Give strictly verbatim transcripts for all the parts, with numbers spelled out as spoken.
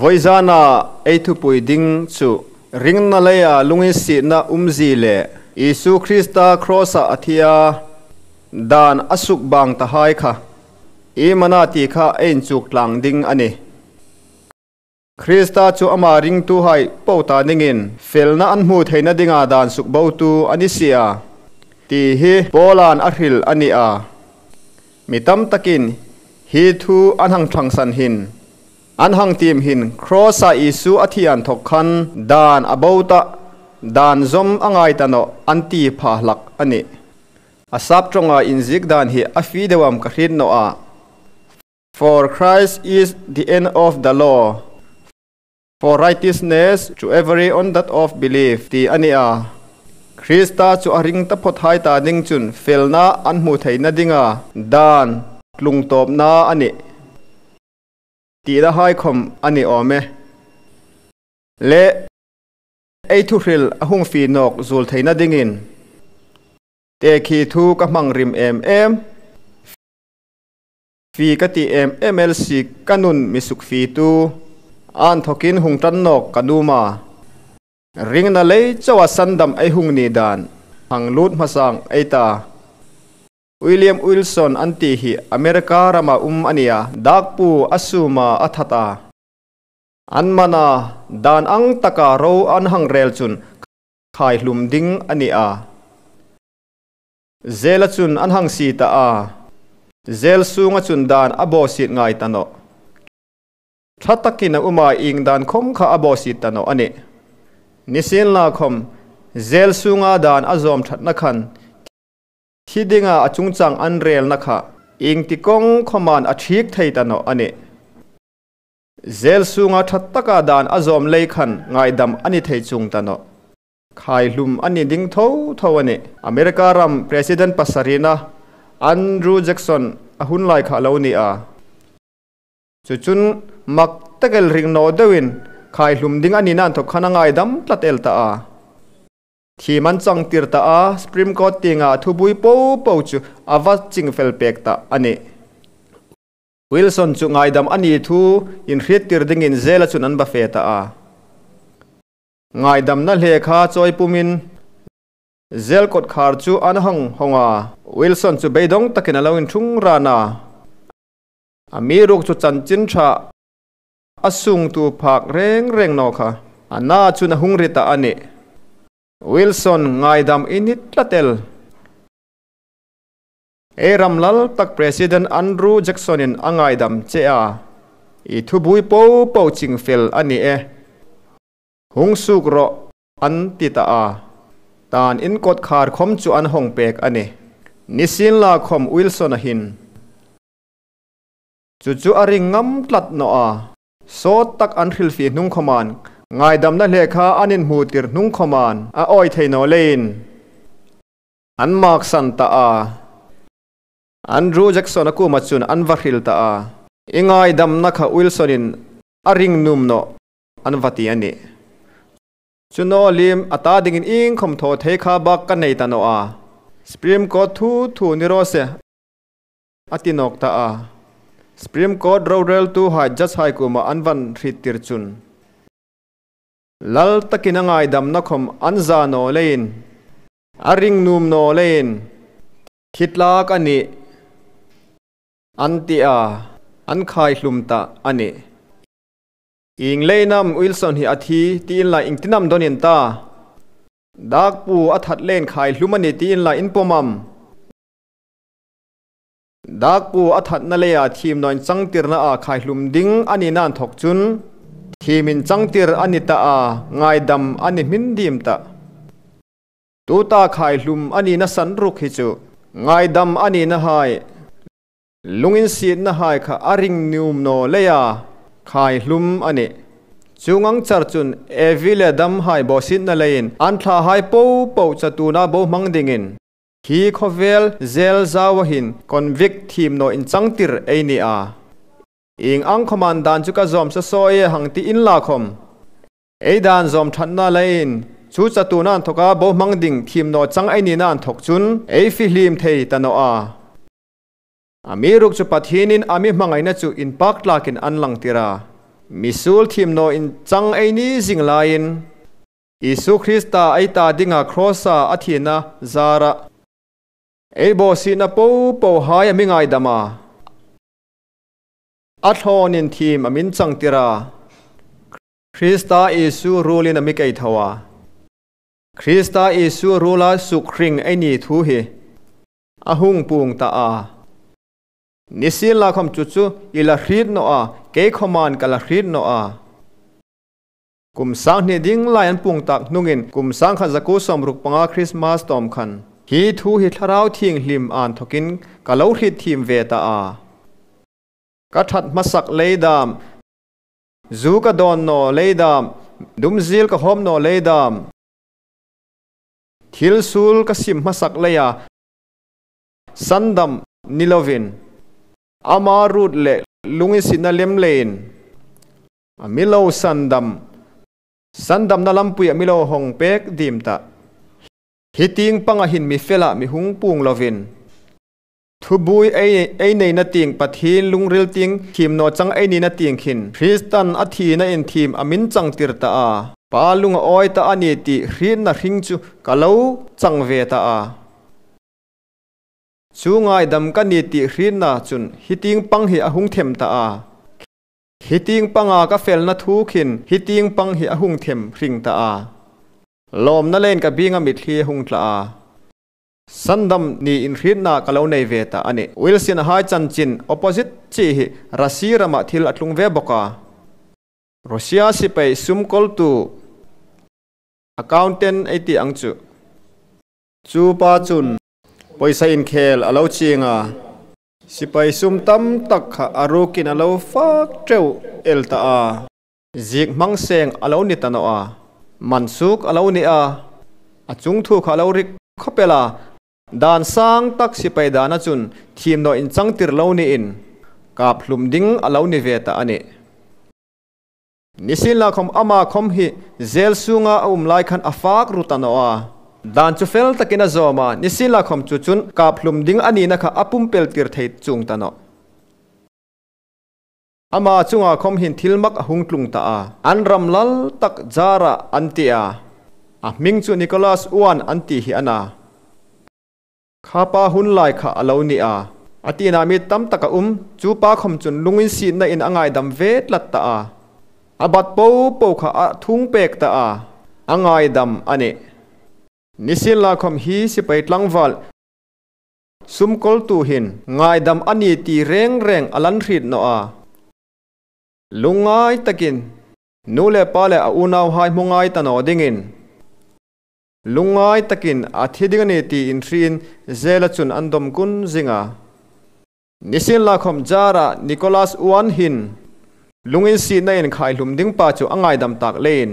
Vawizana ei thupui ding chu ringna leia lunginsietna umzie le Isu Krista cross-a a thi a, dan a sukbang tahai kha ieng am a na ti kha ei inchuk tlang ding a nih. Krista chu ama ringtuhai po ta dingin felna an hmu theina dinga dan sukbotu a ni si a, ti hi Paula'n a hril a ni a. Mi tam takin hi thu an hang thangsan hin, an hang tiem hin, cross-a Isu a thi inthok khan dan a bo ta, dan zawm a ngai ta nawh an ti pha hlak a nih. A sap ṭawnga inziek dan hi a fie deu am ka hriet naw a. For Christ is the end of the law, for righteousness to every one that of believe, ti a ni a. Krista chu a ring taphawt hai ta ding chun felna an hmu theina dinga dan tlung tawpna a nih, tihna hai khawm a ni awm e. Le, ei thuhril a hung fie nawk zuol theina dingin tekhi thu ka hmang rim em em, fie ka ti em em el si ka nun mi sukfietu, a inthokin hung ṭan nawk ka nuom a. Ringna lei chauha sandam ei hung ni dan hang lut hmasa ei ta. William Wilson an ti hi America rama um a ni a, dak pu a suma a that a. An man a, dan ang taka ro an hang rel chun khaihlum ding a ni a. Jail-a chun an hang sie ta a. Jail sunga chun dan a bawsiet ngai ta nawh. Ṭha takin a um a, ieng dan khawm kha a bawsiet ta nawh a nih. Nisienlakhawm, jail sunga dan a zawm ṭhatna khan thi dinga a chungchang an relna kha ieng ti kawng khawmin a thik thei ta nawh a nih. Jail sunga ṭha taka dan a zawm lei khan ngaidam a ni thei chuong ta nawh. Khaihlum a ni ding tho tho a nih. America ram President pasarina Andrew Jackson a hun lai kha lo ni a. Chu chun mak tak el ring naw deuin khaihlum ding a nina inthok khan a ngaidam tlat el ta a. Thiem an changtir ta a, Supreme Court tienga thubuoi po po chu a va chingfel pek ta a nih. Wilson chu ngaidam a ni thu inhriettir dingin jail-a chun an va fe ta a. Ngaidamna hle kha chawi pumin jail kawtkhar chu an hang hawng a, Wilson chu beidawng takin a lo inṭhung ran a. Amiruokchu chanchin ṭha a sungtu phak reng reng naw kha a na chun a hung ri ta a nih. Wilson ngaidam i ni tlat el. Ei ram lal tak President Andrew Jackson-in a ngaidam che a, i thubuoi po po chingfel a ni e. Hung suok rawh an ti ta a. Tanin kawtkhar khawm chu an hawng pek a nih. Nisienlakhawm Wilson-a hin chu chu a ring ngam tlat naw a. Sawt tak an hrilfie hnung khawmin, ngaidamna hle kha an inhmutir hnung khawmin a awi thei naw leiin an maksan ta a. Andrew Jackson-a kuoma chun an va hril ta a. I ngaidamna kha Wilson-in a ring nuom nawh an va ti a nih. Chu naw liem a ta dingin iengkhawm thaw thei kha bak ka nei ta naw a. Supreme Court thu thu ni raw se a ti nawk ta a. Supreme Court roreltuhai judge-hai kuoma an va hriettir chun, lal takin a ngaidamna khawm an za naw leiin, a ring nuom naw leiin, thi tlak a nih an ti a, an khaihlum ta a nih. Ieng leiin am Wilson hi a thi ti inla ieng tin am dawn in ta? Dak pu a that leiin khaihlum a ni ti inla in pawm am? Dak pu a thatna leia thiem naw inchangtirna a khaihlum ding a nina inthok chun thiem inchangtir a ni ta a, ngaidam a ni hmin dim ta. Tuta khaihlum a nina san ruok hi chu ngaidam a nina hai, lunginsietna hai kha a ring nuom naw leia khaihlum a nih. Chuong ang char chun Evi le Adam hai bawsietna leiin an thlahai po po chatuona bohmang dingin hi khawvel jail zaua hin convict thiem naw inchangtir ei ni a. Ieng ang khawmin dan chu ka zawm saw saw e hang ti inla khawm, ei dan zawm ṭhatna leiin chu chatuona inthoka bohmang ding thiem naw chang ei nina inthok chun ei fihlim thei ta naw a. Amiruokchu Pathienin a mi hmangaina chu inpak tlakin an langtir a. Misuol thiem naw inchang ei ni zing laiin, Isu Krista ei ta dinga cross-a a thina zara ei bawsietna popohai a mi ngaidam a, a thlawnin thiem a min changtir a, Krista Isu ruolin a mi keitho a, Krista Isu ruola sukhring ei ni thu hi a hung puong ta a. Nisienlakhawm chu chu i la hriet naw a, kei khawmin ka la hriet naw a. Kum sang hni ding lai an puong tak hnungin kum sang khat za kuo sawmruk panga Christmas tawm khan hi thu hi Thlarau Thienghlim anthokin ka lo hriet thiem ve ta a. Ka that hmasak lei dam, zu ka dawn naw lei dam, dumziel ka hawm naw lei dam, thil suol ka sim hmasak leia sandam ni lovin, ama ruot le lunginsietna lem leiin a mi lo sandam, sandamna lampui a mi lo hawng pek diem ta. Hi tieng panga hin mi fela mi hung puong lovin, thubuoi ei, ei neina tieng, Pathien lungril tieng thiem naw chang ei nina tieng hin Kristan a thina in thiem a min changtir ta a. Pa lung a awi ta a ni ti hrietna hring chu ka lo chang ve ta a. Chu ngaidam ka ni ti hrietna chun hi tieng pang hi a hung them ta a. Hi tieng panga ka felna thu khin hi tieng pang hi a hung them hring ta a. Lawmna leiin ka bienga mitthli a hung tla a. Sandam niin hrietna ka lo nei ve ta a nih. Wilson-a hai chanchin opposite chi hi Russia rama thil a tlung ve bawk a. Russia sipai sum kawltu, accountant ei ti ang chu, chu pa chun pawisa inkhel a lo chieng a, sipai sum tam tak kha a rukin a lo fak ṭeu el ta a. Ziek hmang seng a lo ni ta naw a, man suok a lo ni a, a chungthu kha a lo rik khawp el a. Dan sang tak sipai dana chun thiem naw inchangtir lo niin kap hlum ding a lo ni ve ta a nih. Nisienlakhawm ama khawm hi jail sunga a um lai khan a fak ru ta naw a. Dan chu fel takin a zawm a, nisienlakhawm chu chun kap hlum ding a nina kha a pumpeltir thei chuong ta nawh. Ama chunga khawm hin thil mak a hung tlung ta a. An ram lal tak Zara an ti a. A hming chu Nicholas One an ti hi a na. Kha pa hun lai kha a lo ni a. A tina mi tam tak a um, chu pa khawm chun lunginsietnain a ngaidam ve tlat ta a. A bat popo kha a thung pek ta a. A ngaidam a nih. Nisienlakhawm hi sipai tlangval sum kawltu hin ngaidam a ni ti reng reng a lan hriet naw a. Lungngai takin nu le pa le a unauhai hmu ngai ta naw dingin, lungngai takin a thi ding a ni ti inhriin jail-a chun an dawm kun zing a. Nisienlakhawm Zara Nicholas One hin lunginsietnain khai hlum ding pa chu a ngaidam tak leiin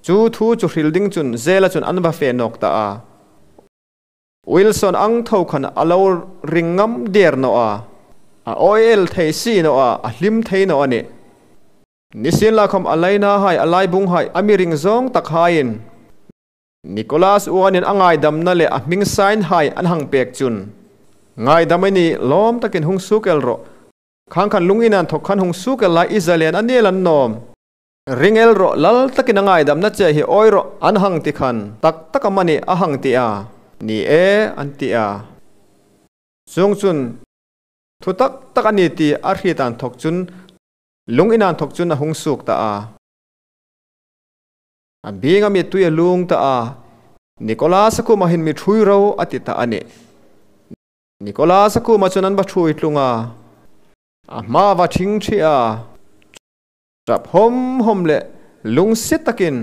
chu thu chu hril ding chun jail-a chun an va fe nawk ta a. Wilson ang tho khan a lo ring ngam der naw a. A awi el thei si naw a, a hlim thei naw a nih. Nisienlakhawm a lainahai, a laibunghai, a mi ring zawng takhaiin Nicholas One-in a ngaidamna le a hming sign-hai an hang pek chun, ngaidam a ni, lawm takin hung suok el rawh. Khang khan lung inah inthawk khan hung suok el lai, i zalen a ni el an nawm. Ring el rawh, lal takin a ngaidamna che hi awi rawh an hang ti khan, tak tak amani a hang ti a, ni e an ti a. Chuongchun thu tak tak a ni ti a hriet inthawk chun, lung inah inthawk chun a hung suok ta a. A bienga mittui a luong ta a. Nicholas-a kuoma hin mi ṭhuoi ro a ti ta a nih. Nicholas-a kuoma chun an va ṭhuoi tlung a. A hma va thing ṭhi a. Ṭap hawm hawm le lungsi takin,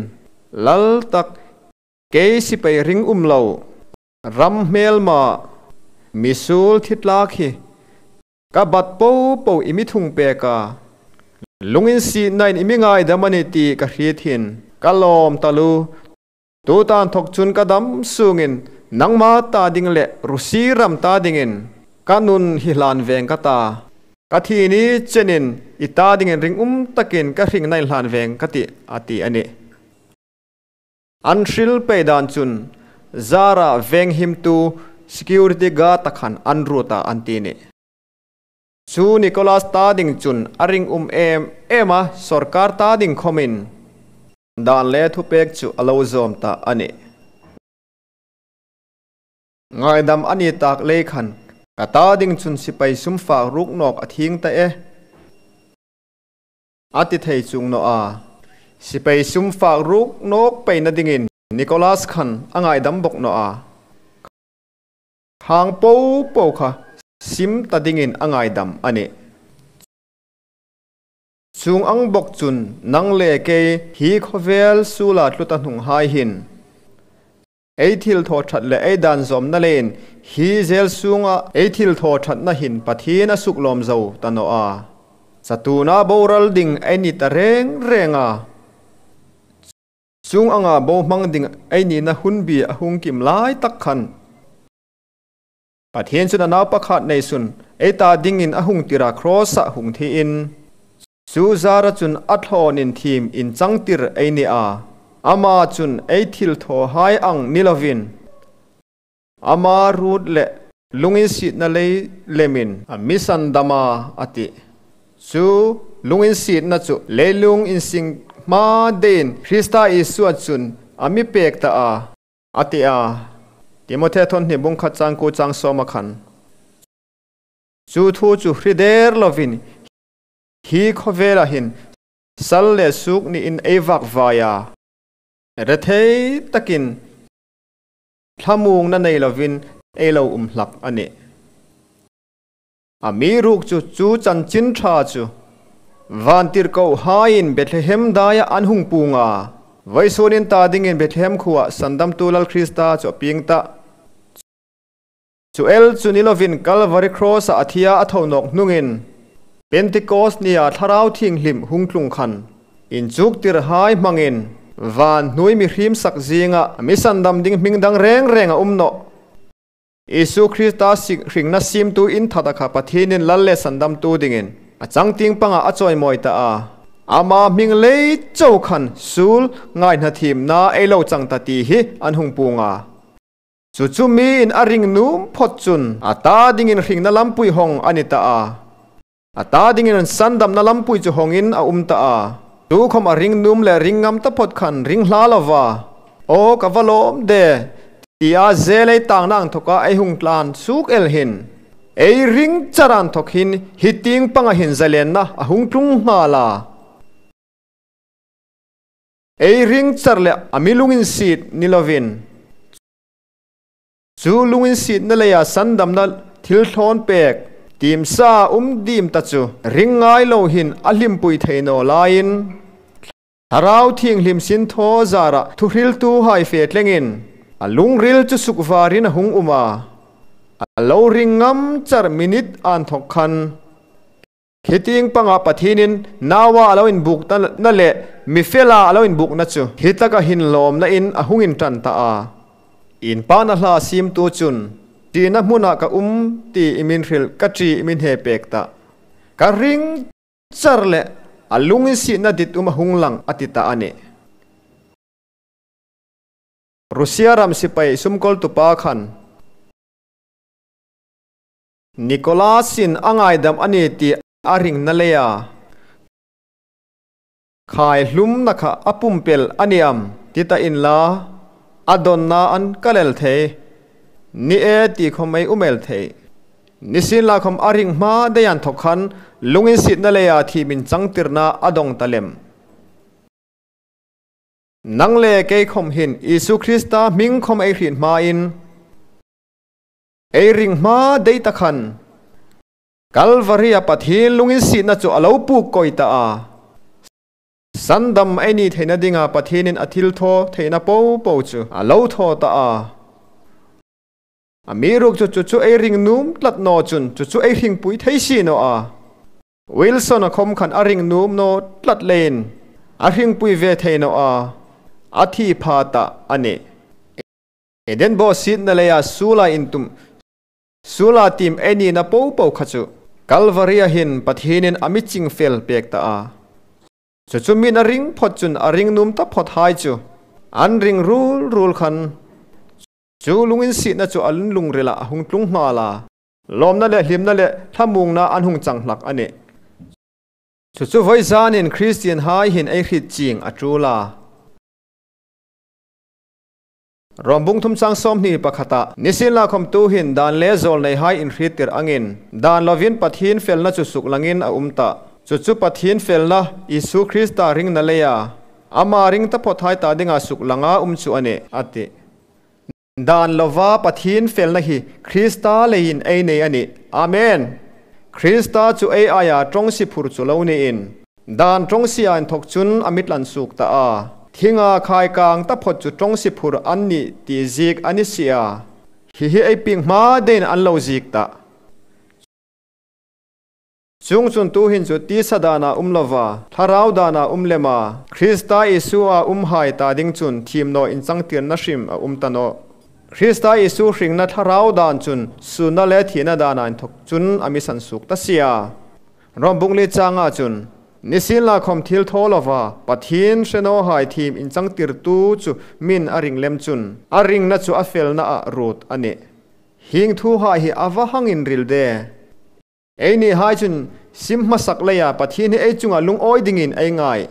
lal tak, kei sipai ring um lo, ram hmelma, misuol thi tlak hi ka bat popo i mi thung pek a. Lunginsietnain i mi ngaidam a ni ti ka hriet hin ka lawm taluo. Tuta inthawk chun ka dam sungin nangma ta ding le Russia ram ta dingin ka nun hi hlan veng ka ta. Ka thi ni chenin i ta dingin ringum takin ka hringnain hlan veng ka tih, a ti a nih. An hril pei dan chun Zara venghimtu security guard-a khan an ruot a an ti nih. Chu Nicholas ta ding chun a ring um em em a, sawrkar ta ding khawmin dan le thupek chu a lo zawm ta a nih. Ngaidam a ni tak lei khan, ka ta ding chun sipai sum fak ruk nawk a thieng ta e, a ti thei chuong naw a. Sipai sum fak ruk nawk peina dingin Nicholas khan a ngaidam bawk naw a. Khang po po kha sim ta dingin a ngaidam a nih. Chuong ang bawk chun nang le kei hi khawvel sula tlu ta hnung hai hin, ei thil thaw ṭhat le ei dan zawmna leiin hi zel sunga ei thil thaw ṭhatna hin Pathien a suklawm zo ta naw a. Chatuona boral ding ei ni ta reng reng a. Chuong anga bohmang ding ei nina hun bi a hung kim lai tak khan, Pathien chun a nau pakhat neisun ei ta dingin a hung tir a, cross-ah hung thiin, chu zara chun a thlawnin thiem inchangtir ei ni a. Ama chun ei thil thaw hai ang ni lovin, ama ruot le lunginsietna lei lemin a mi sandam a, a tih. Chu lunginsietna chu leilung insing hma deiin Krista Isua chun a mi pek ta a, a ti a. Timothe thawn hni bung khat chang kuo chang sawma khan. Chu thu chu hre der lovin, hi khawvela hin sal le suok niin ei vak vai a, rethei takin thlamuongna nei lovin ei lo um hlak a nih. Amiruokchu chu chanchin ṭha chu vantirkohaiin Bethlehem daia an hung puong a. Vawisun in ta dingin Bethlehem khuoa sandamtu Lal Krista chu a pieng ta. Chu el chu ni lovin Calvary cross-a a thi a, a tho nawk hnungin Pentecost nia Thlarau Thienghlim hung tlung khan, inchuktirhai hmangin van hnuoi mihriem sak zinga mi sandam ding hming dang reng reng a um nawh. Isu Krista sik hringna siemtu inthata kha Pathienin Lal le sandamtu dingin a changtieng panga a chawimawi ta a. Ama hming lei chau khan suol ngaihna thiemna ei lo chang ta ti hi an hung puong a. Chu chu miin a ring nuom phawt chun a ta dingin hringna lampui hawng a ni ta a. A ta dingin sandamna lampui chu hawngin a um ta a. Tukhawm a ring nuom le ring ngam taphawt khan ring hla lova, "Aw, ka va lawm de," tia zel ei tangna ang thawka ei hung tlan suok el hin, ei ring char ang thawk hin hi tieng panga hin zalenna a hung tlung nghal a. Ei ring char le a mi lunginsiet ni lovin, chu lunginsietna leia sandamna thil thlawn pek, tiemsa um diem ta chu ring ngai lo hin a hlimpui thei naw laiin, Thlarau Thienghlim sinthaw zara thuhriltuhai fe tlengin a lungril chu sukvarin a hung um a. A lo ring ngam char minute ang thawk khan, hi tieng panga Pathienin naua a lo inbukna le mi fela a lo inbukna chu hi taka hin lawmnain a hung inṭan ta a. Inpakna hla siemtu chun, "Ṭina hmuna ka um ti i min hril, ka ṭi i min hne pek tah. Ka ring char le a lunginsietna ditum a hung lang," a ti ta a nih. Russia ram sipai sumkawltupa khan, Nicholas-in a ngaidam a ni ti a ringna leia khai hlumna kha a pumpel a ni am ti ta inla, a dawnna an kal el thei. Ni e ti khawm ei um el thei. Nisienlakhawm a ring hma dei ang thawk khan lunginsietna leia thiem inchangtirna a dawng ta lem. Nang le kei khawm hin Isu Krista hming khawm ei hriet hmain, ei ring hma dei ta khan, Calvary-a Pathien lunginsietna chu a lo puk kawi ta a. Sandam ei ni theina dinga Pathienin a thilthaw theina po po chu a lo thaw ta a. Amiruokchu chu chu ei ring nuom tlat naw chun chu chu ei hringpui thei si naw a. Wilson-a khawm khan a ring nuom naw tlat leiin a hringpui ve thei naw a, a thi pha ta a nih. Eden bawsietna leia suola intum, suola tiem ei nina po po kha chu Calvary-a hin Pathienin a mi chingfel pek ta a. Chu chu mi'n a ring phawt chun a ring nuom taphawthai chu an ring rul rul khan, chu lunginsietna chu an lungrila a hung tlung nghal a. lawmna le hlimna le thlamuongna an hung chang hlak a nih. Chu chu vawizanin Kristienhai hin ei hriet chieng a ṭul a. Rom bung thum chang sawmhni pakhata, nisienlakhawm tuhin dan le zawlneihai inhriettir angin, dan lovin Pathien felna chu suklangin a um tah. Chu chu Pathien felna Isu Krista ringna leia ama ring taphawthai ta dinga suklanga um chu a nih, a tih. Dan lova Pathien felna hi Krista leiin ei nei a nih. Amen. Krista chu ei aia ṭawngsi phur chu lo niin, dan ṭawngsia inthawk chun a mi tlan suok ta a. Thinga khaikang taphawt chu ṭawngsi phur an nih ti ziek a ni si a. Hi hi ei pieng hma dingin an lo ziek tah. Chuongchun tuhin chu tisa dana um lova, thlarau dana um lema, Krista Isua umhai ta ding chun thiem naw inchangtirna hrim a um ta nawh. Krista Isu hringna thlarau dan chun sunna le thina dana inthawk chun a mi san suok ta si a. Rom bung li changa chun, nisienlakhawm thilthaw lova Pathien hre nawhai thiem inchangtirtu chu min a ring lem chun, a ringna chu a felnaah ruot a nih. Hieng thuhai hi a va hang inril de. Einihai chun sim hmasak leia Pathien hi ei chunga lungawi dingin ei ngai.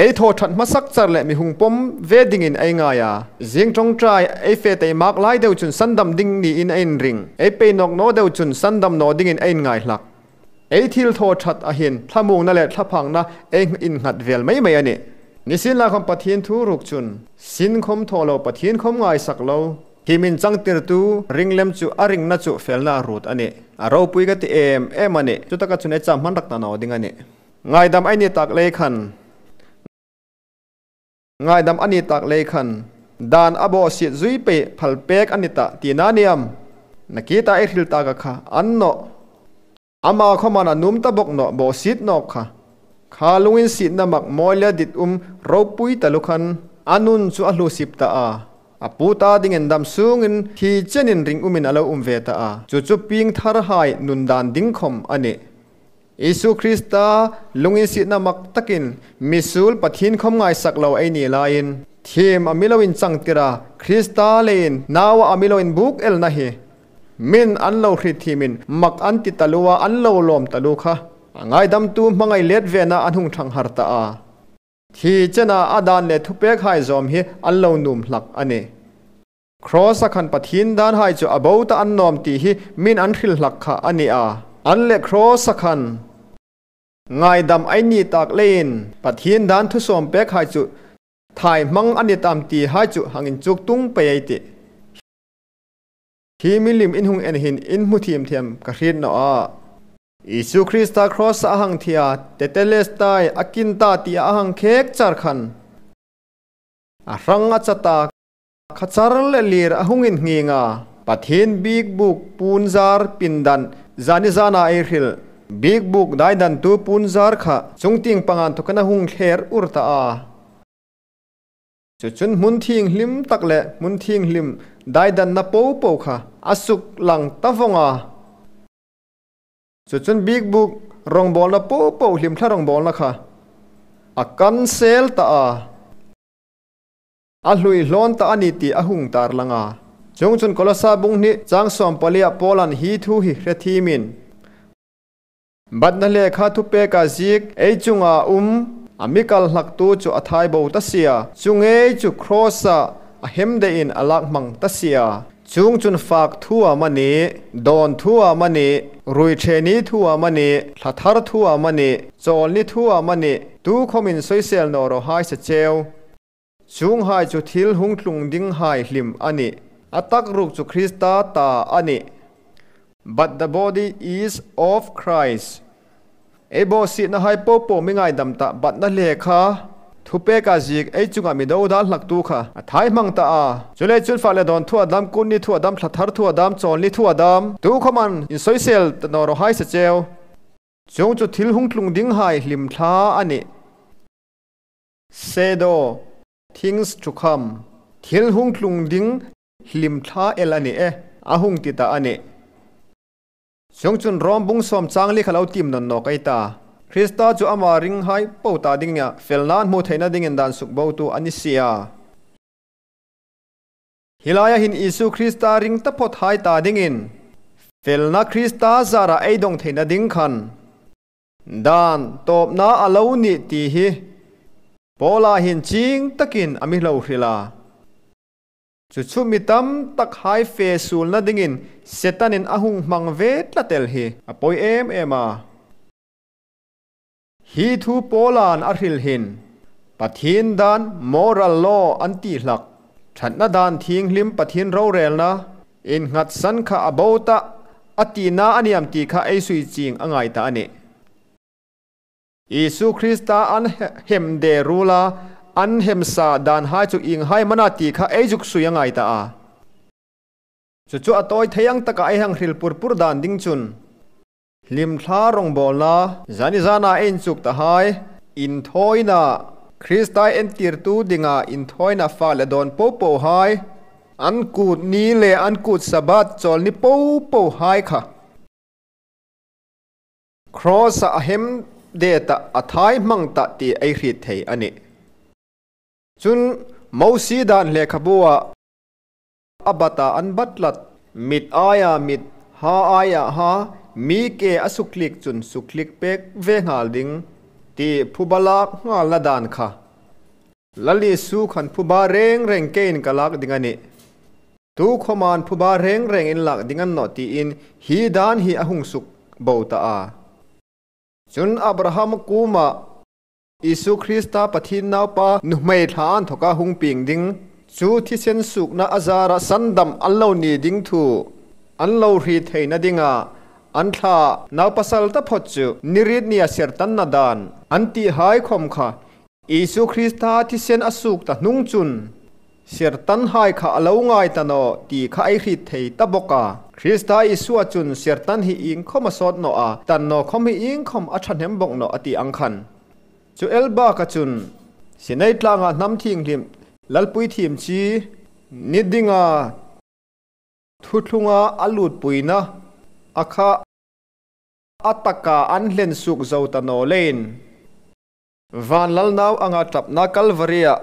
Ei thaw ṭhat hmasak char le mi hung pawm ve dingin ei ngai a. Zing ṭawngṭai ei fe tei mak lai deu chun sandam ding niin ei inring. Ei pei nawk naw deu chun sandam naw dingin ei inngai hlak. Ei thilthaw ṭhat a hin thlamuongna le thlaphangna ei innghat vel mei mei a nih. Nisienlakhawm Pathien thu ruok chun, sin khawm thaw lo, Pathien khawm ngaisak lo, thiem inchangtirtu ring lem chu a ringna chu felnaah ruot a nih. A ropui ka ti em em a nih. Chutaka chun ei cham hman rak ta naw ding a nih. Ngaidam a ni tak lei khan, ngaidam a ni tak lei khan, dan a bawsiet zui pei phal pek a ni tah tina ni am? Nakie ta ei hril taka kha a ni nawh. Ama khawma a nuom ta bawk nawh, bawsiet nawk kha. Kha lunginsietna mak mawi le dit um ropui taluo khan, a nun chu a hluosip ta a. A pu ta dingin dam sungin thi chenin ring umin a lo um ve ta a. Chu chu piengtharhai nun dan ding khawm a nih. Isu Krista lunginsietna mak takin misuol Pathien khawm ngaisak lo ei ni laiin, thiem a mi lo inchangtir a, Krista leiin naua a mi lo inbuk elna hi, min an lo hriet thiemin mak an ti taluo a, an lo lawm taluo kha, a ngaidamtu hmangai let vena an hung ṭhanghar ta a. Thi chena a dan le thupekhai zawm hi an lo nuom hlak a nih. Cross-a khan Pathien danhai chu a bo ta an nawm ti hi min an hril hlak kha a ni a. An leh Cross-a khan ngaidam a ni tak leiin Pathien dan thusawm pekhai chu thaihmang a ni tam tihai chu hang inchuk tung pei ei tih. Hi milim in hung en hin in hmu thiem thiem ka hriet nawh a. Isu Krista Cross-a a hang thi a, Tetelestai, a kin ta tia a hang khek char khan, a hrang a chata kha char le lir a hung innging a. Pathien biekbuk puonzar pindan, zani zana ei hril, biekbuk daidantu puonzar kha chungtieng panga inthawkin a hung thler ur ta a. Chu chun hmun thienghlim tak le hmun thienghlim daidanna popo kha a suklang ta vawng a. Chu chun biekbuk rawngbawlna popo, hlimthla rawngbawlna kha a cancel ta a. A hlui hlawn ta a ni ti a hung tarlang a. Chuongchun Kolosa bung hni chang sawm palia Paulan hi thu hi hre thiemin, Batna lekha thupeka ziek ei chunga um, a mi kal hlaktu chu a thai bo ta si a, chu ngei chu Cross-a a hem deiin a lak hmang ta si a. Chuongchun fak thu amanih, dawn thu amanih, ruiṭheni thu amanih, thla thar thu amanih, chawlni thu amanih, tukhawmin soisel naw raw hai se cheu. Chuonghai chu thil hung tlung dinghai hlim a nih. A tak ruok chu Krista ta a nih. But the body is of Christ. Ei bawsietnahai popo mi ngaidam ta, batna lekha thupeka ziek ei chunga mi dodal hlaktu kha a thai hmang ta a. Chuleiin chun fak le dawn thu a dam, kutni thu a dam, thla thar thu a dam, chawlni thu a dam, tukhawmin insoisel ta naw raw hai se cheu. Chuong chu thil hung tlung dinghai hlimthla a nih. Shadow, things to come. Thil hung tlung ding hlimthla el a ni e, a hung ti ta a nih. Chuongchun Rom bung sawm chang li kha lo tiem nawn nawk ei ta. Krista chu ama ringhai po ta dinga felna an hmu theina dingin dan sukbotu a ni si a. Hi laia hin Isu Krista ring taphawthai ta dingin felna Krista zara ei dawng theina ding khan dan tawpna a lo ni ti hi Paula hin chieng takin a mi lo hril a. Chu chu mi tam tak hai fe suolna dingin Setanin a hung hmang ve tlat el hi a pawi em em a. Hi thu Paula'n a hril hin Pathien dan moral law an ti hlak, ṭhatna dan thienghlim Pathien rorelna, innghatsan kha a bo ta, a tina a ni am ti kha ei sui chieng a ngai ta a nih. Isu Krista an he-, hem de ruola, an hem sa dan hai chu ienghai am a na ti kha ei zuk sui a ngai ta a. Chu chu a tawi thei ang taka ei hang hril pur pur dan ding chun hlim thla rongbawlna, zani zana ei inchuk ta hai, inthawina, Krista entirtu dinga inthawina fak le dawn po po hai, an kut ni le an kut Sabbath chawl ni po po hai kha Cross-a a hem de ta, a thai hmang ta ti ei hriet thei a nih. Chun Mosie dan lekhabua a bata an bat tlat, mit aia mit, ha aia ha, mi ke a suklik chun suklik pek ve nghal ding, ti phuba lak nghalna dan kha Lal Isu khan phuba reng reng keiin ka lak ding a nih. Tukhawmin phuba reng reng in lak ding a ni nawh tiin hi dan hi a hung suk bo ta a. Chun Abraham kuoma Isu Krista Pathien Naupa nuhmei thla a inthawka hung pieng ding, chu thisen suokna a zara sandam an lo ni ding thu an lo hriet theina dinga an thla naupasal taphot chu ni riet nia sertanna dan an tih hai khawm kha Isu Krista thisen a suok ta hnung chun sertan hai kha a lo ngai ta naw ti kha ei hriet thei ta bawk a. Krista Isua chun sertan hi iengkhawm a sawt naw a, tan naw khawm hi iengkhawm a ṭhahnem bawk naw a ti ang khan. Chu el baka chun Sinai tlanga hnam thienghlim lalpui thiem chi ni dinga thuthlunga a lutpuina a kha a taka an hlen suok zo ta naw leiin van lalnau anga ṭapna Kalvari-a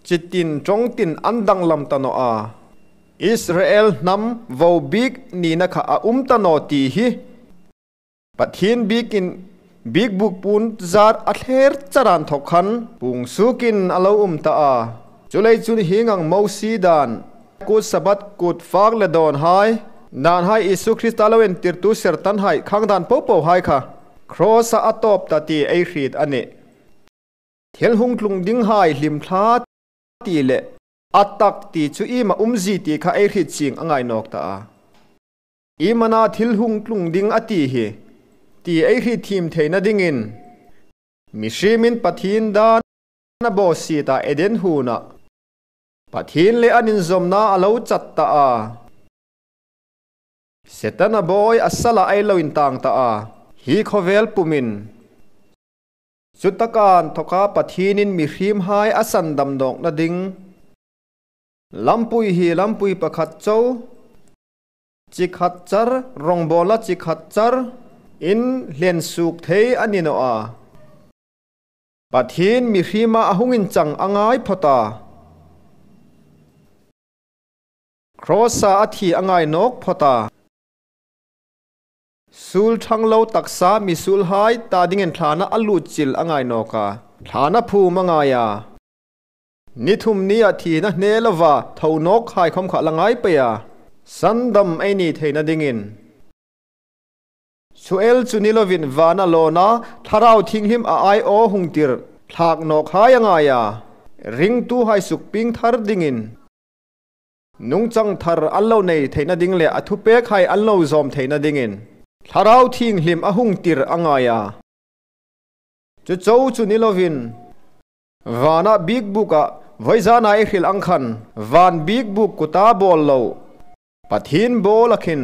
chitin ṭawngtin an danglam ta naw a. Israel hnam vo bik nina kha a um ta naw ti hi Pathien bikin bikbuk puon zar a thler char a inthawk khan puong suokin a lo um ta a. Chuleiin chun hieng ang Mosie dan, kut Sabbath, kut fak le dawn hai, dan hai Isu Krista lo entirtu sertan hai khang dan po po hai kha Cross-a a tawp ta ti ei hriet a nih. Thil hung tlung ding hai hlim thla ti le a tak ti chu iem a umzie ti kha ei hriet chieng a ngai nawk ta a. Iem a na thil hung tlung ding a ti hi ti ei hriet thiem theina dingin mihriemin Pathien dan a bawsiet a, Eden huona Pathien le an inzawmna a lo chat ta a. Setana bawi a sala ei lo intang ta a. Hi khawvel pumin chu taka inthawka Pathienin mihriem hai a sandam nawkna ding lampui hi lampui pakhat chau, chi khat char, rongbawlna chi khat char in hlen suok thei a ni naw a. Pathien mihriema a hung inchang a ngai phawt a. Cross-a a thi a ngai nawk phawt a. Suol ṭhang lo taksa misuol hai ta dingin thlana a lut chil a ngai nawk a. Thlana phum a ngai a. Ni thum nia thina hne lova tho nawk hai khawm kha la ngai pei a. Sandam ei ni theina dingin. Chu el chu ni lovin vana lawna Thlarau Thienghlim a aiawh hung tir thlak nawk hai a ngai a. Ringtu hai sukpieng thar dingin nungchang thar an lo nei theina ding le a thupek hai an lo zawm theina dingin Thlarau Thienghlim a hung tir a ngai a. Chu chau chu ni lovin vana bikbuka vawizana ei hril ang khan van bikbuk kuta bawl lo Pathien bawla khin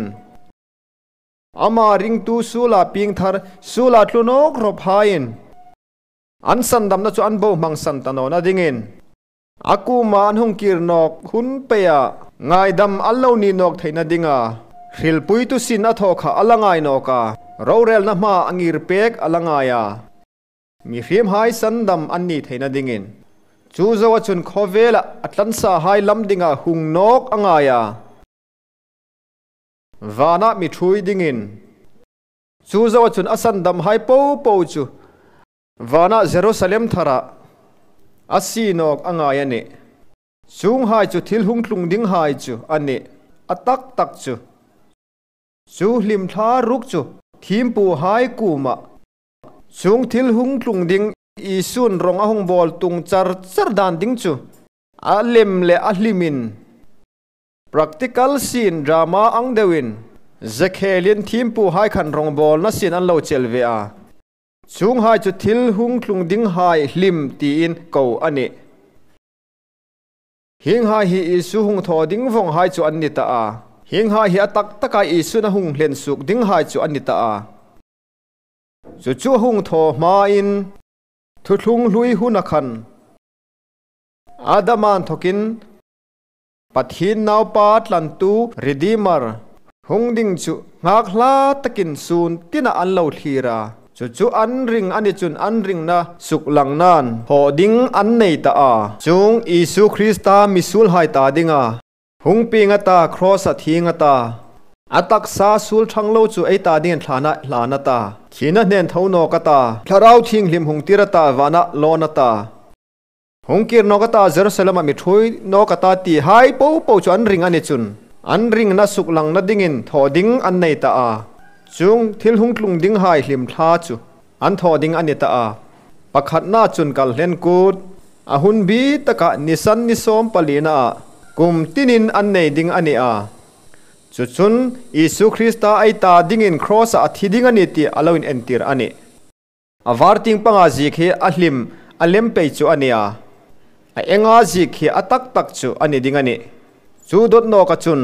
ama ringtu suola pieng thar, suola tlu nawk rawp haiin an sandamna chu an bohmang san ta nawna dingin a kuoma an hung kir nawk hun peia ngaidam an lo ni nawk theina dinga hrilpuitu sin a thaw kha a la ngai nawk a, rorelna hma a ngir pek a la ngai a. Mihriem hai sandam an ni theina dingin chu zoa chun khawvela a tlansa hai lam dinga hung nawk a ngai a. vana mi ṭhuoi dingin, chu zoa chun a sandamhai popo chu vana Jerusalem thara a sie nawk a ngai a nih. Chuonghai chu thil hung tlung dinghai chu a nih, a taktak chu. Chu hlim thla ruk chu thiempuhai kuoma chuong thil hung tlung ding Isun rawng a hung bawl tung char char dan ding chu a lem le a hlimin, practical scene drama ang deuin, zekhelin thiempuhai khan rawngbawlna scene an lo chel ve a. Chuonghai chu thil hung tlung dinghai hlim tiin ko a nih. Hienghai hi Isu hung thaw ding vawnghai chu an ni ta a. Hienghai hi a taktaka Isun a hung hlen suok dinghai chu an ni ta a. Chu chu a hung thaw hmain, thuthlung hlui huna khan Adama inthokin Pathien Naupa tlantu Redeemer hung ding chu nghak hla takin sûn tina an lo thlir a. Chu chu an ring a ni chun an ringna suklang nan thaw ding an nei ta a. Chuong Isu Krista misuolhai ta dinga hung pieng a ta, cross-a thieng a ta. A taksa suol ṭhang lo chu ei ta dingin thlana hlan a ta. Thina hnen tho nawk a ta. Thlarau Thienghlim hung tir a ta, vana lawn a ta. Hung kir nawk a ta, Jerusalem-a mi ṭhuoi nawk a ta tihai popo chu an ring a ni chun, an ringna suklangna dingin thaw ding an nei ta a. Chuong thil hung tlung dinghai hlim thla chu an thaw ding a ni ta a. Pakhatna chun Kalhlen Kut, a hun bi taka Nisan ni sawm palina a kum tinin an nei ding a ni a. Chu chun Isu Krista ei ta dingin cross-a a thi ding a nih ti a lo inentir a nih. A var tieng panga ziek hi a hlim a lem pei chu a ni a. A enga ziek hi a taktak chu a ni ding a nih. Chu dot nawka chun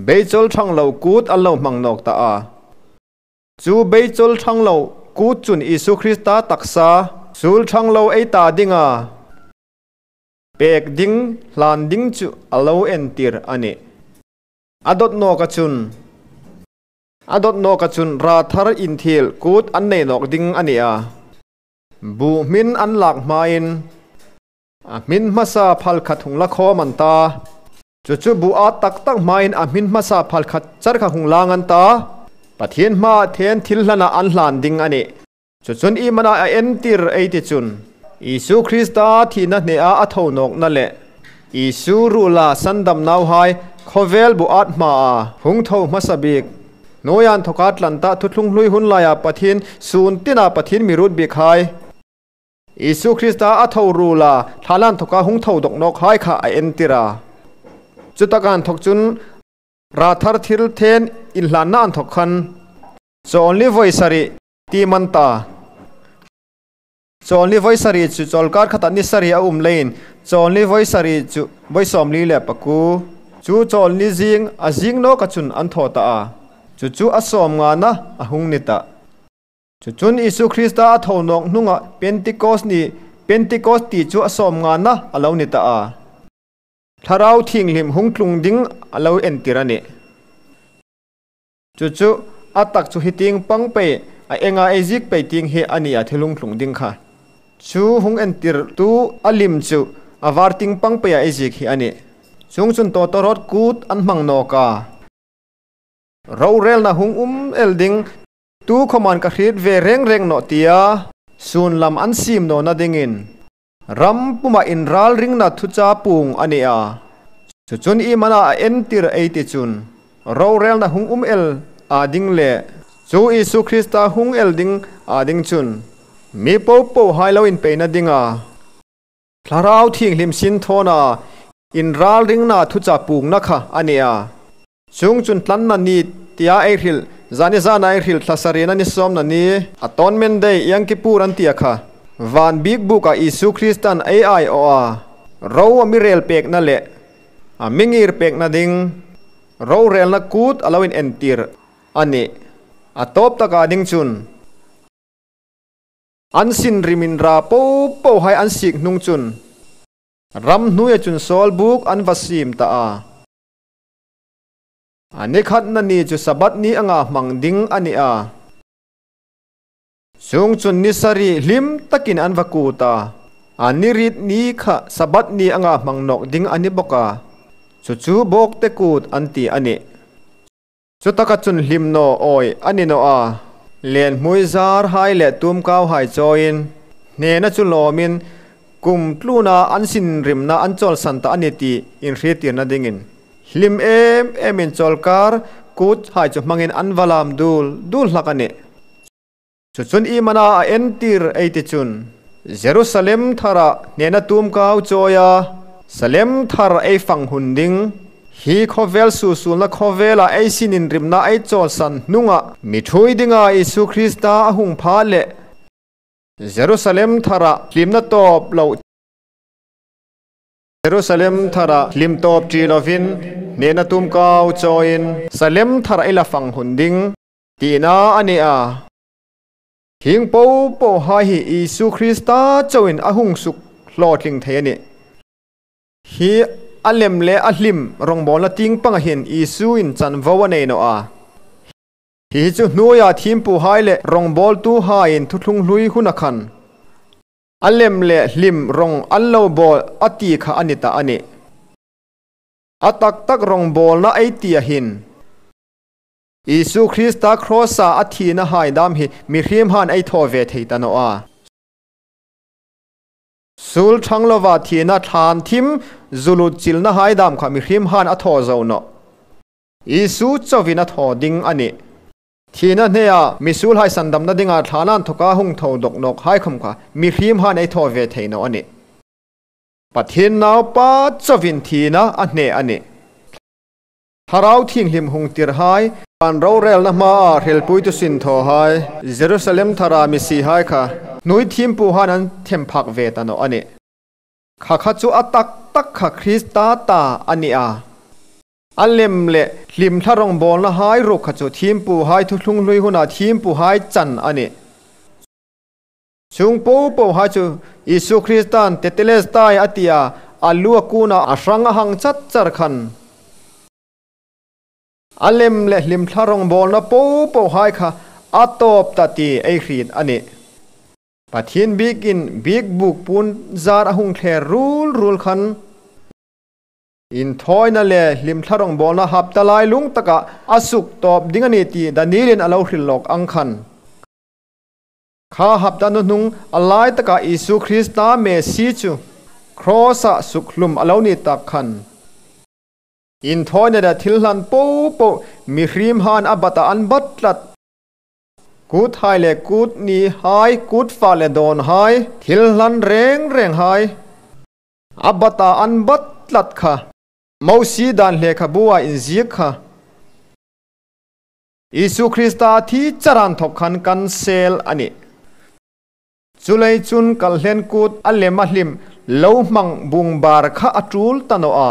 beichawl ṭhang lo kût an lo hmang nawk ta a. Chu beichawl ṭhang lo kût chun Isu Krista taksa suol ṭhang lo ei ta dinga pêk ding, hlan ding chu a lo entir a nih. A dot nawka chun, a dot nawka chun ra thar inthiel kût an nei nawk ding a ni a. Bu hmin an lak hmain a hmin hmasa phal khat hung la khawm an ta. Chu chu bu ât tak tak hmain a hmin hmasa phal khat char kha hung lang an ta. Pathien hmaa then thil hlana an hlan ding a nih. Chu chun iem a na a entir ei ti chun, Isu Krista thina hnea a tho nawkna le Isu ruola sandam nauhai khawvel bu ât hmaa hung tho hmasa bik, hnuoia inthoka tlan ta, thuthlung hlui hun laia Pathien sûn tina Pathien mi ruot bikhai, Isu Krista a tho ruola thlalana inthoka hung tho dawk nawkhai kha a entir a. Chutaka inthok chun ra thar thil then inhlanna inthok khan Chawlni voi sari tiem an ta. Chawlni voi sari chu chawlkar khata ni sari a um leiin, Chawlni voi sari chu voi sawmli le pakuo. Chu Chawlni zing a zing nawka chun an thaw ta a. Chu chu a sawmngana a hung ni ta. Chu chun Isu Krista a tho nawk hnunga Pentecost ni, Pentecost ti chu a sawmngana a lo ni ta a. Thlarau Thienghlim hung tlung ding a lo entir a nih. Chu chu a tak chu hi tieng pang pei, a enga ei ziek pei tieng hi a ni a, thil hung tlung ding kha. Chu hung entirtu a lim chu a var tieng pang peia ei ziek hi a nih. Chuongchun tawtawrawt kût an hmang nawk a. Rorelna hung um el ding, tukhawmin ka hriet ve reng reng nawh tia sûn lam an siem nawna dingin ram puma inralringna thucha puong a ni a. Chu chun iem a na a entir ei ti chun, rorelna hung um el a ding le chu Isu Krista hung el ding a ding chun mi popohai lo inpeina dinga Thlarau Thienghlim sinthawna inralringna thucha puongna kha a ni a. Chuongchun tlanna ni tia ei hril, zani zana ei hril, thla sarina ni sawmna ni, Atonement Day, Yom Kippur an tia kha, van biekbuka Isu Kristan ei aiawh a, ro a mi rel pekna le a mi ngir pekna ding rorelna kût a lo inentir a nih. A tawp taka ding chun an sin rimin ra popohai an siek hnung chun ram hnuoia chun sawlbuk an va siem ta a. A ni khatna ni chu Sabbath ni anga hmang ding a ni a. Chuongchun ni sari hlim takin an va kût a. A ni riet ni kha Sabbath ni anga hmang nawk ding a ni bawk a. Chu chu Bawkte Kût an ti a nih. Chutaka chun hlim naw awi a ni naw a. Lenhmui zarhai le tumkauhai chawiin hnena chu lawmin kum tluna an sinrimna an chawlsan ta a ni ti inhriettirna dingin hlim em emin chawlkar kuthai chu hmangin an va lam dul dul hlak a nih. Chu chun i mana a entir ei ti chun, Jerusalem thara hnena tumkau chawia Salem thar ei fang hun ding, hi khawvel susulna khawvela ei sininrimna ei chawlsan hnunga mi ṭhuoi dinga Isu Krista a hung pha leh Jerusalem thara hlimna tawp lo, Jerusalem thara hlim tawp ṭi lovin hnena tumkau chawiin Salem thara ei la fang hun ding tina a ni a. Hieng popohai hi Isu Krista chauin a hung suk hlawtling thei a nih. Hi a lem le a hlim rawngbawlna tieng panga hin Isuin chanvo a nei naw a. Hi chu hnuoia thiempuhai le rawngbawltuhaiin thuthlung hlui huna khan a lem le hlim rawng an lo bawl a ti kha a ni ta a nih. A tak tak rawngbawlna ei tia hin Isu Krista cross-a a thina hai dam hi mihriemhan ei thaw ve thei ta naw a. Sul ṭhang lova thina thlan thim zu lut chilna hai dam kha mihriemhan a thaw zo nawh. Isu chauvin a thaw ding a nih. Thina hneia misuolhai sandamna dinga thlan a inthoka hung tho dawk nawk hai khawm kha mihriemhan ei thaw ve thei naw a nih. Pathien Naupa chauvin thina a hne a nih. Thlarau Thienghlim hung tirhai, van rorelna hmaa hrilpuitu sinthawhai, Jerusalem thara misihai kha hnuoi thiempuhan an them phak ve ta naw a nih. Kha kha chu a tak tak kha Krista ta a ni a. A lem le hlim thla rawngbawlnahai ruok kha chu thiempuhai thuthlung hlui huna thiempuhai chan a nih. Chuong popohai chu Isu Kristan Tetelestai a tia, a lu a kuna a hrang a hang chat char khan a lem le hlim thla rawngbawlna popohai kha a tawp ta ti ei hriet a nih. Pathien biekin biekbuk puon zar a hung thler rul rul khan, inthawina le hlim thla rawngbawlna hapta lailung taka a suk tawp ding a ni ti Danielin a lo hril lawk ang khan, kha hapta hnuhnung a lai taka Isu Krista Messi chu cross-a suk hlum a lo ni tak khan, inthawina le thil hlan popo mihriemhan a bata an bat tlat, kuthai le kut nihai, kut fak le dawnhai, thil hlan reng renghai a bata an bat tlat kha, Mosie dan lekhabua inziek kha, Isu Krista thi char a inthok khan cancel a nih. Chuleiin chun kalhlen kut a lem a hlim lo hmang bungbar kha a tul ta naw a.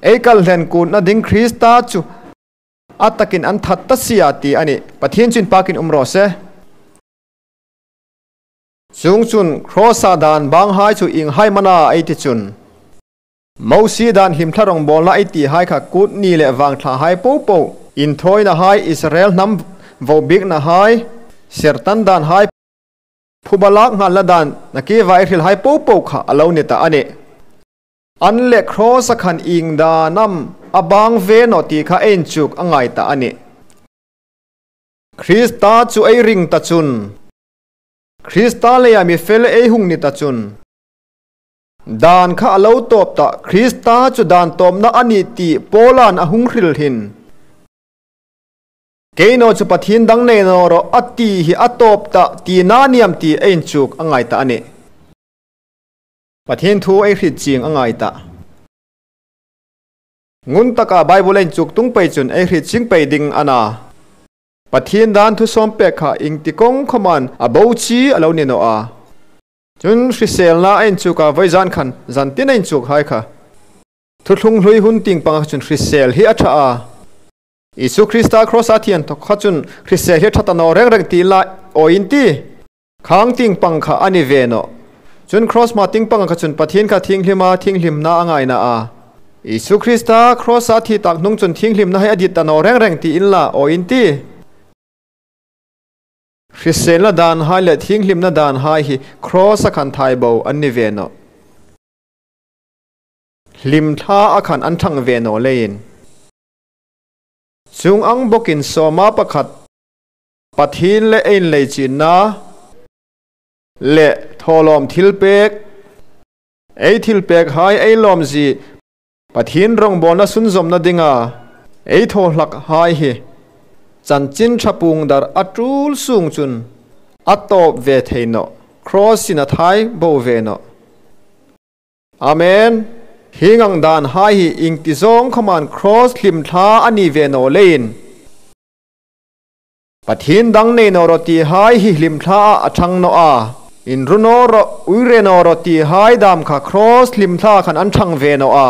Ei kalhlen kutna ding Krista chu a takin an that ta si a ti a nih. Pathien chu inpakin um raw se. Chuongchun cross-a dan banghai chu ienghai am a na ei ti chun, Mosie dan hlim thla rawngbawlna ei tihai kha kut ni le vangthlahai popo, inthawinahai, Israel hnam vo bieknahai, sertan danhai, phuba lak nghalna dan, nakie vai hrilhai popo kha a lo ni ta a nih. An le cross-a khan ieng dan am a bang ve nawh ti kha ei inchuk a ngai ta a nih. Krista chu ei ring ta chun, Krista leia mi fel ei hung ni ta chun, dan kha a lo tawp ta, Krista chu dan tawpna a nih ti Paulan a hung hril hin, kei naw chu pathien dang nei naw rawh a ti hi a tawp ta tina ni am ti ei inchuk a ngai ta a nih. Pathien thu ei hriet chieng a ngai ta. Ngun taka Bible ei inchuk tung pei chun ei hriet chieng pei ding a na. Pathien dan thu sawm pek kha ieng ti kawng khawmin a bo chi a lo ni naw a. Chun hriselna ei inchuka vawizan khan zantin ei inchukhai kha, thuthlung hlui hun tieng panga chun hrisel hi a ṭha a. Isu Krista cross-a thi inthok kha chun hrisel hi a ṭha ta naw reng reng ti inla, awi in ti. Khang tieng pang kha a ni ve nawh. Chun cross hma tieng panga kha chun Pathien kha thienghlima, thienghlimna a ngaina a. Isu Krista cross-a thi tak hnung chun thienghlimna hi a dit ta naw reng reng ti inla, awi in ti. Hriselna danhai le thienghlimna danhai hi cross-a khan thai bo an ni ve nawh. Hlim thla-a khan an ṭhang ve naw leiin. Chuong ang bawkin sawma pakhat, Pathien le ei inleichinna le thawlawm thilpek, ei thilpekhai ei lawmzie, Pathien rongbawlna sunzawmna dinga ei thaw hlakhai hi Chanchin Ṭha puongdar a ṭul sung chun a tawp ve thei nawh, cross-in a thai bo ve nawh. Amen. Hieng ang danhai hi iengtizawng khawmin cross hlimthla a ni ve naw leiin, Pathien dang nei naw rawh tihai hi hlimthlaah a ṭhang naw a, inru naw rawh, uire naw rawh tihai dam kha cross hlimthla khan an ṭhang ve naw a.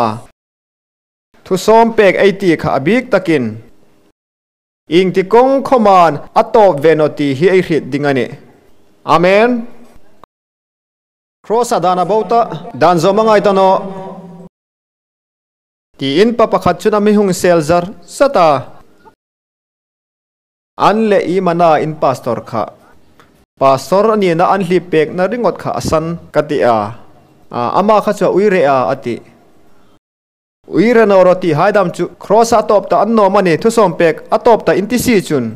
Thusawm pek ei ti kha a bik takin, iengtikawng khawmin a tawp ve nawh ti hi ei hriet ding a nih. Amen. Cross-a dan a bo ta, dan zawm a ngai ta nawh, tiin pa pakhat chun a mi hung sel zar zat a. An le, "Iem a na in pastor kha? Pastor a nina an hlip pekna ringawt kha a san ka ti a. A, ama kha chu a uire a," a ti. "Uire naw rawh tihai dam chu cross-a a tawp ta an naw am a ni, thusawm pek a tawp ta in ti si chun?"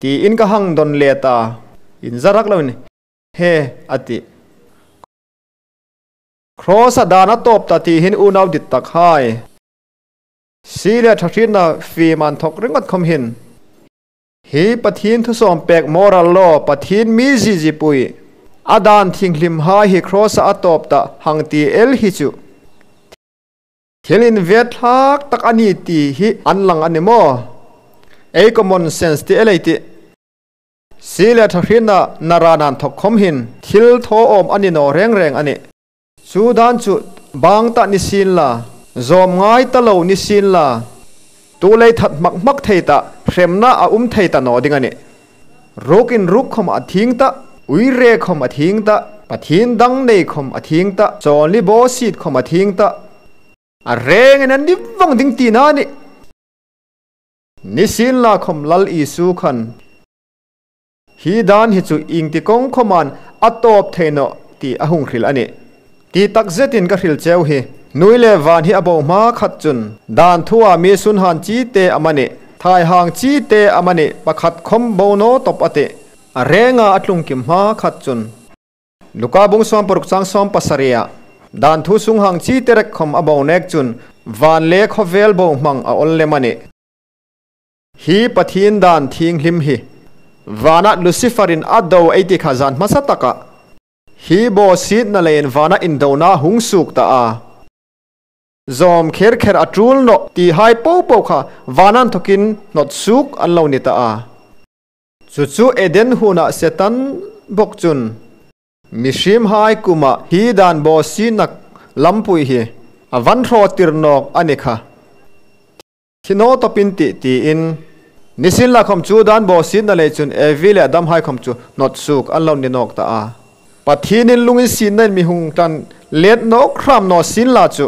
tiin ka hang dawn let a. Inzarak loin, "He," a ti. Cross-a dan a tawp ta ti hin unau dittakhai, sie le ṭha hrietna fie man thawk ringawt khawm hin, hi Pathien thusawm pek moral law, Pathien mizie zipui, a dan thienghlimhai hi cross-a a tawp ta hang ti el hi chu thil invetthlak tak a ni ti hi an lang a ni maw? Ei common sense ti el ei tih. Sie le ṭha hrietna nara nan thawk khawm hin thil thaw awm a ni naw reng reng a nih. Chu dan chu bang ta ni sien la, zawm ngai ta lo ni sien la, tu lei that hmak hmak thei ta, hremna a um thei ta naw ding a nih. Rukin ruk khawm a thieng ta, uire khawm a thieng ta, Pathien dang nei khawm a thieng ta, chawlni bawsiet khawm a thieng ta, a rengin a ni vawng ding tina a nih. Ni sien la khawm Lal Isu khan, "Hi dan hi chu iengtikawng khawmin a tawp thei nawh," ti a hung hril a nih. Ti tak zetin ka hril cheu hi, hnuoi le van hi a bo hma khat chun, dan thua mi sunhang chite amanih, thaihang chite amanih, pakhat khawm bo naw tawp a tih. A renga a tlung kim hma khat chun, Luka bung sawm paruk chang sawm pasari-a, dan thu sunghang chite rek khawm a bo nek chun, van le khawvel bo hmang a awl lem a nih. Hi Pathien dan thienghlim hi, vana Lucifer-in a do ei ti kha zan hmasa taka, hi bawsietna leiin vana indona hung suok ta a. Zawm kher kher a ṭul nawh tihai po po kha vana inthawkin hnawt suok an lo ni ta a. Chu chu Eden huona Setan bok chun mihriemhai kuoma hi dan bawsietna lampui hi a va hraw tir nawk a ni kha. Thi naw tawp in tih, tiin. Ni sien la khawm chu dan bawsietna lei chun Evi le Adamhai khawm chu hnawt suok an lo ni nawk ta a. Pathienin lunginsietnain mi hung tlan let nawk hram naw sien la chu,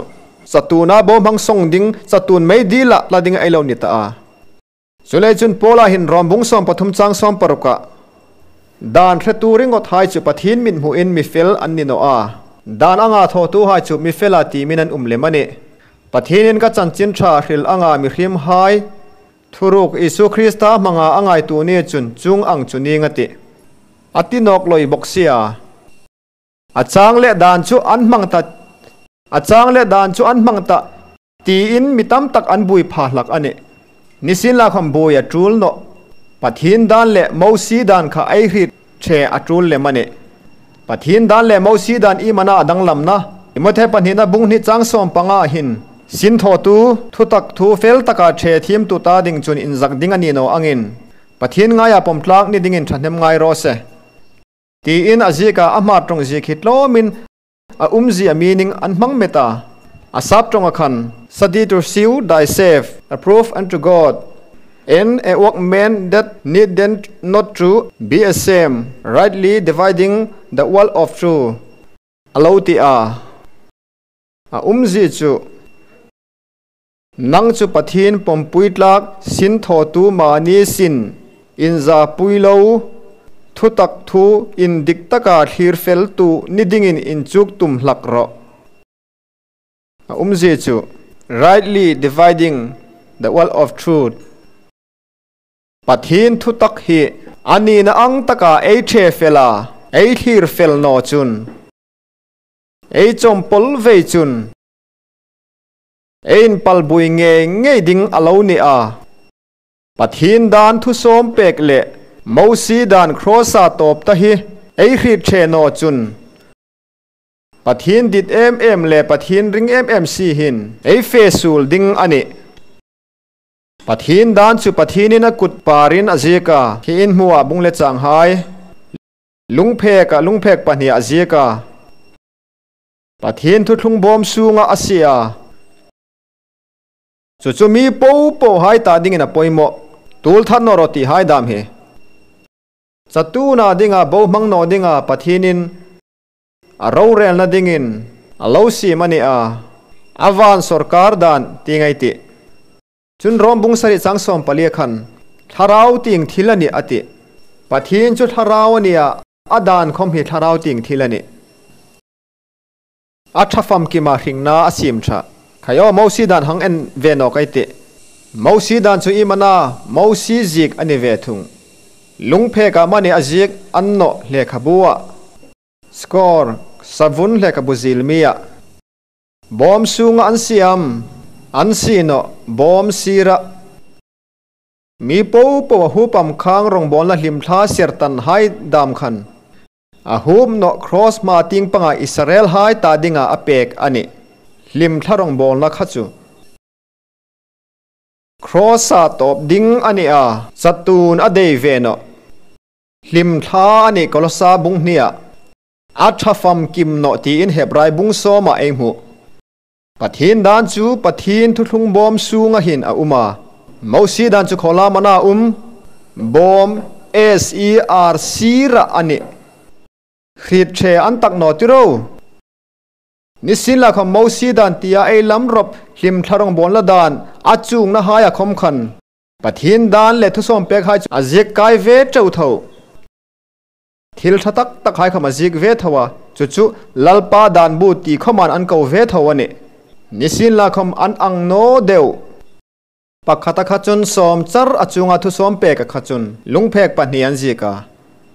chatuona bo hmang sawng ding, chatuon meidila tla ding ei lo ni ta a. Chuleiin chun Paula hin Rom bung sawm pathum chang sawm paruka, dan hretu ringawthai chu Pathien mithmuin mi fel an ni naw a, dan anga thawtuhai chu mi fela ti min an um lem a nih. Pathienin ka chanchin ṭha hril anga mihriemhai thuruk Isu Krista hmanga a ngaituo ni chun chuong ang chu ning a tih. A ti nawk loi bok si a. A chang le dan chu an hmang ta, a chang le dan chu an hmang ta, tiin mi tam tak an buoi pha hlak a nih. Ni sien la khawm buoi a ṭul nawh. Pathien dan le Mosie dan kha ei hriet ṭhe a ṭul lem a nih. Pathien dan le Mosie dan iem a na a danglamna? Timothe pahnina bung hni chang sawm panga hin, sinthawtu, thutak thu fel taka ṭhe thiemtu ta ding chun inzak ding a ni naw angin, Pathien ngaia pawm tlak ni dingin ṭhahnem ngai raw se, tiin a zieka a hma ṭawng ziek hi tlawmin a umzie a meaning an hmang met a. A sap ṭawnga khan, "Study to show thyself approved unto God, and a workman that needeth not to be ashamed, rightly dividing the word of truth," a lo ti a. A umzie chu, nang chu Pathien pawmpui tlak sinthawtu mani sin, inzapui lo, thutak thu indik taka thlirfeltu ni dingin inchuk tum hlak rawh. A umzie chu, rightly dividing The Word of Truth. Pathien thutak hi a nina ang taka ei ṭhe fel a, ei thlir fel naw chun, ei chawm pawl vei chun, ei inpalbui ngei ngei ding a lo ni a. Pathien dan thusawm pek le Mosie dan cross-a tawp ta hi ei hriet ṭhe naw chun, Pathien dit em em le Pathien ring em em si hin ei fe suol ding a nih. Pathien dan chu Pathienin a kut parin a ziek a, hi in hmu a, bung le changhai, lungphek a, lungphek pahni a ziek a. Pathien thuthlung bawm sunga a sie a. Chu chu mi popo hai ta dingin a poimaw. Tul that naw ro ti hai dam hi. Chatuona dinga, bohmang naw dinga Pathienin a rorelna dingin a lo siem a ni a. A van sawrkar dan ti ngai ti. Chun Rom bung sari chang sawm pali khan, thlarau tieng thil a nih a ti. Pathien chu thlarau a ni a, a dan khom hi thlarau tieng thil a nih. A ṭha famkima hringna a siem ṭha. Khai aw, Mosie dan hang en ve nawk ei tih. Mosie dan chu iem a na, Mosie ziek a ni ve thung. Lungphek amanih a ziek a ni nawh, lekhabu a. Score, savun lekhabu zil mi a. Bawm sunga an sie am, an sie nawh, bawm sira. Mi popo a hup am khang rongbawlna hlimthla sertan hai dam khan, a hup nawh cross hma tieng panga Israel hai ta dinga a pek a nih. Hlimthla rongbawlna kha chu cross-a tawp ding a ni a, chatuon a dei ve nawh. Hlimthla a nih Kolosa bung hnia. A ṭha famkim nawh tiin Hebrai bung sawma ei hmu. Pathien dan chu Pathien thuthlung bawm sunga hin a um a. Mosie dan chu khaw lam a na um. Bawm, S E R, sira a nih. Hriet ṭhe an tak naw ti ro. Nisienlakhom Mosie dan tia ei lam rawp hlimthla rongbawlna dan a chungna haia khom khan, Pathien dan le thusawm pek hai chu a ziek kai ve teuh tho. Thil ṭha tak tak hai khom a ziek ve tho a, chu chu Lalpa dan bu ti khomin an ko ve tho a nih. Nisienlakhom an ang naw deu. Pakhat a kha chun sawm char a chunga thusawm pek a kha chun lungphek pahni an ziek a.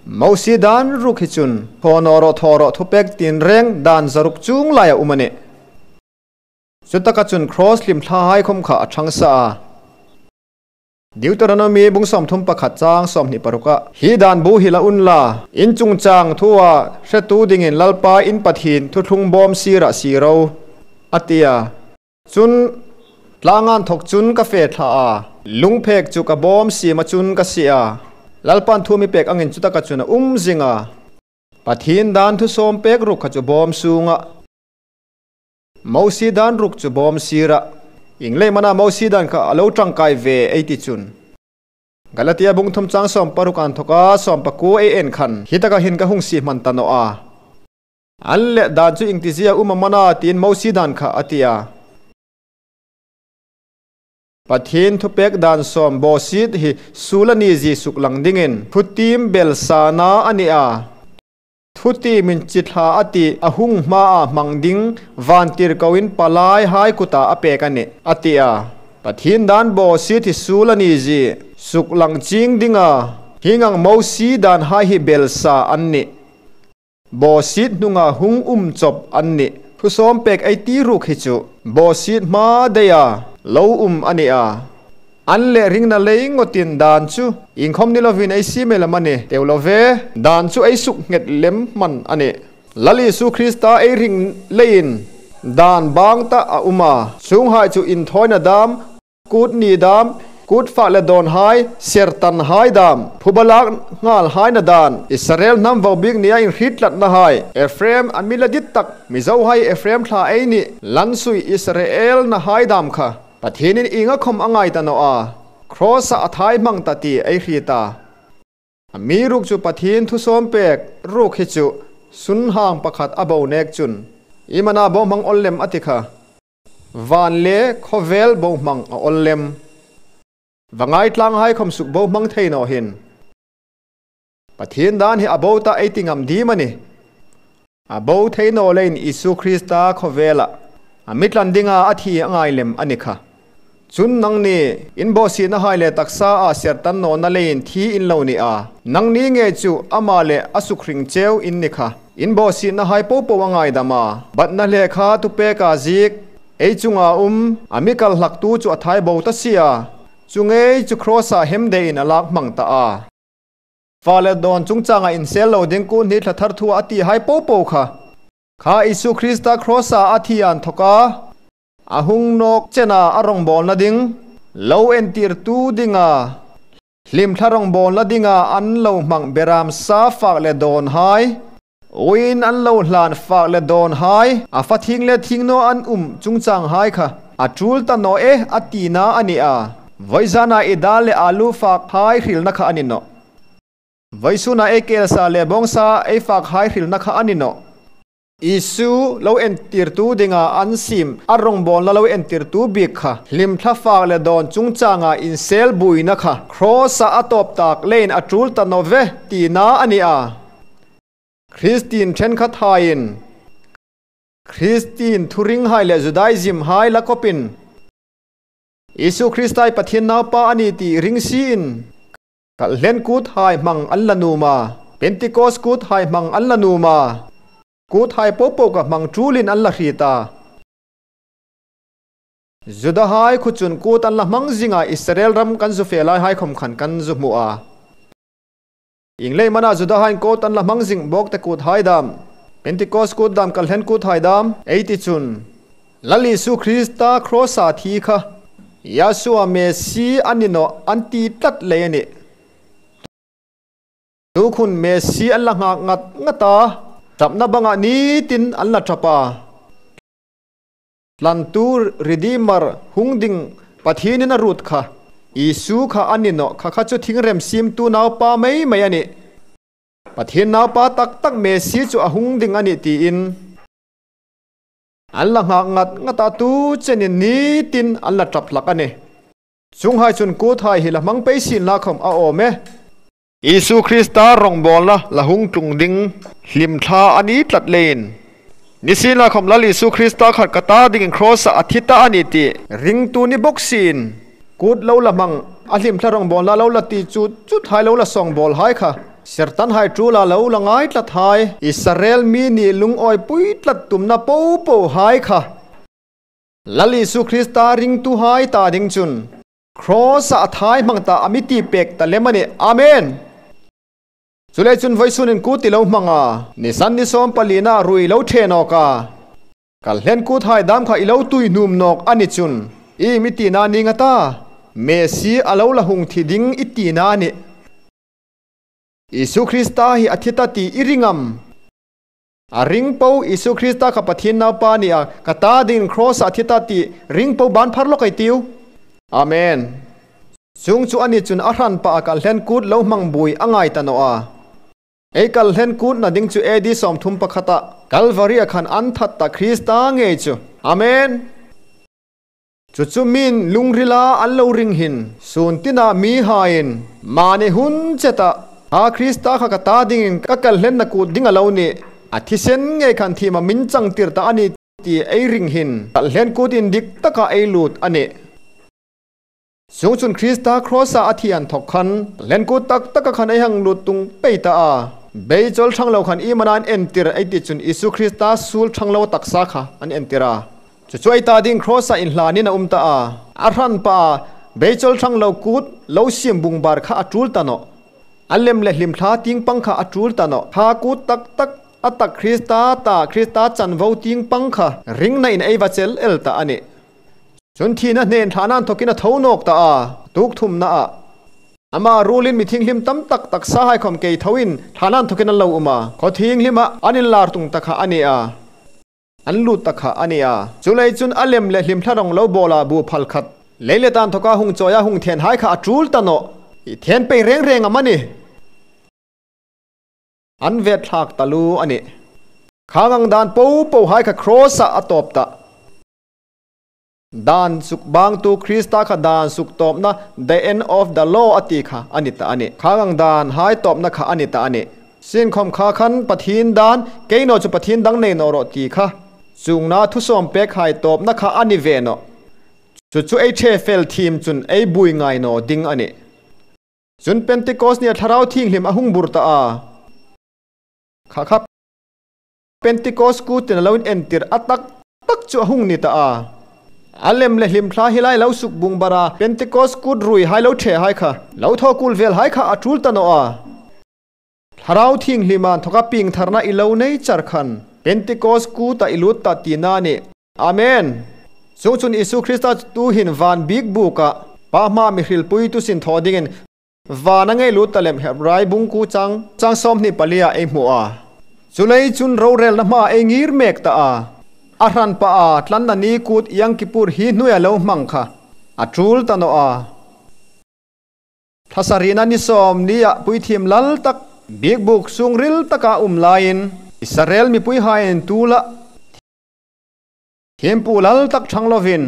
Mosie dan ruk hi chun, thaw naw ro, thaw ro, thupek tin reng dan zaruk chung laia um a nih. Chutaka chun cross hlimthla hai khom kha a ṭhang sa a. Deuteronomy bung sawmthum pakhat chang sawmhni paruka, hi dan bu hi la unla, in chungchang thua hretu dingin Lalpa in Pathien thuthlung bawm sira sie ro, a ti a. Chun, tlanga inthok chun ka fe thla a, lungphek chu ka bawm siema chun ka sie a. Lalpan thu mi pek angin chutaka chun a um zing a. Pathien dan thusawm pek ruk kha chu bawm sunga, Mosie dan ruk chu bawm sira. Ieng leiin am a na Mosie dan kha a lo ṭangkai ve ei ti chun, Galatia bung thum chang sawm paruka inthoka sawm pakuo ei en khan, hi taka hin ka hung sie hman ta naw a. An leh dan chu iengtizie a um am a na tiin Mosie dan kha a ti a. Pathien thupek dan sawm, bawsiet hi suol a ni zie suklang dingin thutiem belsa na a ni a. Thutiem inchithla a ti a hung hmaa hmang ding vantirkoin palai hai kuta a pek a nih, a ti a. Pathien dan bawsiet hi suol a ni zie suklang chieng dinga hieng ang Mosie dan hai hi belsa an nih. Bawsiet hnunga hung um chawp an nih. Thusawm pek ei ti ruk hi chu bawsiet hma deia lo um a ni a. An leh ringna lei ngawtin dan chu iengkhom ni lovin ei siem el am a ni? Teu lo ve. Dan chu ei suknghet lem hman a nih. Lal Isu Krista ei ring leiin dan bang ta a um a. Chuonghai chu inthawina dam, kut ni dam, kut fak le dawn hai, sertan hai dam, phuba lak nghal hai na dan, Israel hnam vo bik nia inhriet tlatna hai, Ephraim a mi la dit tak, Mizo hai Ephraim thla ei nih, lansui Israel na hai dam kha Pathienin ienga khom a ngai ta naw a, cross-a a thai hmang ta ti ei hriet a. Amiruokchu Pathien thusawm pek ruk hi chu sunhang pakhat a bo nek chun, iem a na bohmang awl lem a ti kha. Van le khawvel bohmang a awl lem. Vangai tlang hai khom suk bohmang thei naw hin, Pathien dan hi a bo ta ei ti ngam ding am a ni? A bo thei naw leiin Isu Krista khawvela a mi tlan dinga a thi a ngai lem a ni kha. Chun nangni, in bawsietnahai le taksaa sertan nawna leiin thi in lo ni a. Nangni ngei chu ama le a sukhring cheu in ni kha. In bawsietnahai popo a ngaidam a. Batna hlekha tupeka ziek, ei chunga um, a mi kal hlaktu chu a thai bo ta si a. Chu ngei chu cross-a hemdein a lak hmang ta a. Fak le dawn chungchanga insel lo ding kut hni thla thar thua a tihai popo kha. Kha Isu Krista cross-a a thi inthawka, a hung nawk chena a rawngbawlna ding, lo entirtu dinga, hlimthla rawngbawlna dinga an lo hmang beramsa fak le dawnhai, uoin an lo hlan fak le dawnhai, a fa thing le thing naw an um chungchanghai kha, a tul ta naw e, a tina a ni a. Vawizana i dal le alu fakhai hrilna kha a ni nawh. Vawisuna ei kelsa le bawngsa ei fakhai hrilna kha a ni nawh. Isu lo entirtu dinga an siem, a rawngbawlna lo entirtu bik kha, hlimthla fak le dawn chungchanga insel buoina kha, cross-a a tawp tak leiin a tul ta naw ve, tina a ni a. Kristien ṭhenkhathaiin, Kristien thuringhai le Judaismhai la kawpin, Isu Krista hi Pathien Naupa a ni ti ring siin, kalhlen kuthai hmang an la nuom a, Pentecost kuthai hmang an la nuom a, kuthai popo kha hmang tulin an la hriet a. Judahai khu chun kut an la hmang zinga Israel ram kan zu fe laihai khom khan kan zu hmu a. Iengleiin am a na Judahaiin kut an la hmang zing bawk te kuthai dam, Pentecost kut dam, kalhlen kuthai dam ei ti chun, Lal Isu Krista cross-a thi kha, Yahshua Messi a ni nawh an ti tlat lei a nih. Tukhun Messi an la nghak ngat ngat a, ṭapna banga nitin an la ṭap a. Tlantu Redeemer hung ding Pathienin a ruot kha, Isu kha a ni nawh, kha kha chu thingrem siemtu naupa mei mei a nih. Pathien Naupa tak tak Messi chu a hung ding a nih tiin an la nghak ngat ngat a, tu chenin nitin an la ṭap hlak a nih. Chuonghai chun kuthai hi la hmang pei sienla khom a awm e. Isu Krista rawngbawlna la hung tlung ding hlimthla a ni tlat leiin, nisienlakhawm Lal Isu Krista kha ka ta dingin cross-a a thi ta a nih ti ringtu ni bawk siin, kut lo la hmang, a hlimthla rawngbawlna lo la ti chut chuthai lo la sawng bawlhai kha, sertanhai tula lo la ngai tlathai, Israel mi ni lungawipui tlat tumna popohai kha, Lal Isu Krista ringtuhai ta ding chun, cross-a a thai hmang ta a mi ti pek ta lem a nih. Amen. Chuleiin chun vawisunin kut i lo hmang a, nisan ni sawm palina ruoi lo ṭhe nawk a, kalhlen kuthai dam kha i lo tuinuom nawk a ni chun, i mi tina ning a ta, Messi a lo la hung thi ding i tina a nih. Isu Krista hi a thi ta ti i ring am? A ring po, Isu Krista kha Pathien Naupa a nih a, ka ta dingin cross-a a thi ta ti ring po, ban phar lawk ei tiu. Amen. Chuong chu a ni chun a hranpa a kalhlen kut lo hmang buoi a ngai ta naw a. Ei kalhlen kutna ding chu A D sawmthum pakhata Calvary-a khan an that ta Krista ngei chu. Amen. Chu chu mi'n lungrila an lo ring hin, sun tina mihaiin, mani hun cheta, a Krista kha ka ta dingin ka kalhlenna kut ding a lo nih, a thisen ngei khan thiema min changtir ta a nih ti ei ring hin, kalhlen kut indik taka ei lut a nih. Chuong chun Krista cross-a a thi inthawk khan, kalhlen kut tak taka khan ei hang lut tung pei ta a. Beichawl ṭhang lo khan iem a na an entir ei ti chun Isu Krista suol ṭhang lo taksa kha an entir a. Chu chu ei ta ding cross-a inhlanin a um ta a. A hranpa a, beichawl ṭhang lo kut lo siem bungbar kha a tul ta nawh. A lem le hlimthla tieng pang kha a tul ta nawh. Kha kut tak tak a tak Krista ta, Krista chanvo tieng pang kha ringnain ei va chel el ta a nih. Chun thina hnen thlana inthawkin a tho nawk ta a, tuok thumna a. Ama ruolin mi thienghlim tam tak taksahai khom kei thoin thlana inthawkin an lo um a. Khaw thienghlima an inlar tung ta kha a ni a. An lut ta kha a ni a. Chuleiin chun a lem le hlimthla rawng lo bawla bu phal khat leilet inthawka hung chawia hung thenhai kha a tul ta nawh. I then pei reng reng am a nih? An vet thlak taluo a nih. Khang ang dan popohai kha cross-a a tawp ta. Dan suk bangtu Krista kha dan suk tawpna, the end of the law a ti kha a ni ta a nih. Khang ang danhai tawpna kha a ni ta a nih. Sienkhom kha khan Pathien dan, kei naw chu Pathien dang nei naw rawh ti kha, chuongna thusawm pekhai tawpna kha a ni ve nawh. Chu chu ei ṭhe fel thiem chun ei buoi ngai naw ding a nih. Chun Pentecost nia Thlarau Thienghlim a hung bur ta a. Kha kha Pentecost kût tina lo inentir a tak tak chu a hung ni ta a. A lem le hlim thla hi lai lo suk bung bara Pentecost kût ruoi hai lo ṭhe hai kha, lo thaw kul vel hai kha a tul ta naw a. Thlarau Thienghlim a inthoka piengtharna i lo nei char khan Pentecost kûta i lut ta tina a nih. Amen. Chuongchun Isu Krista tuhin van biekbuka Pa hmaa mi hrilpuitu sin thaw dingin vana ngei lut ta lem Hebrai bung kuo chang, chang sawmhni palia ei hmu a. Chuleiin chun rorelna hmaa ei ngir mek ta a. A hranpa a tlanna ni kût Yom Kippur hi hnuoia lo hmang kha a tul ta naw a. Thlasarina ni sawm nia puithiem lal tak, biekbuk sungril taka um laiin Israel mipuihaiin tuolah thiempu lal tak ṭhang lovin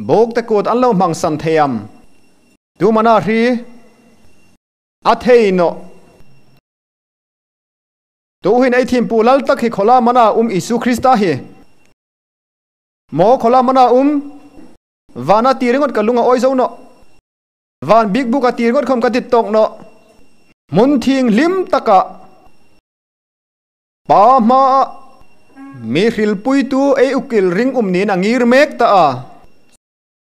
bukte kût an lo hmangsan thei am? Tu am a na hri? A thei nawh. Tuhin ei thiempu lal tak hi khawla am a na um Isu Krista hi? Maw, khawla am a na um? Vana ti ringawt ka lung a awi zo nawh. Van biekbuka ti ringawt khawm ka dit tawk nawh. Hmun thienghlim taka Pa hmaa mi hrilpuitu ei ukil ring um niin a ngir mek ta a.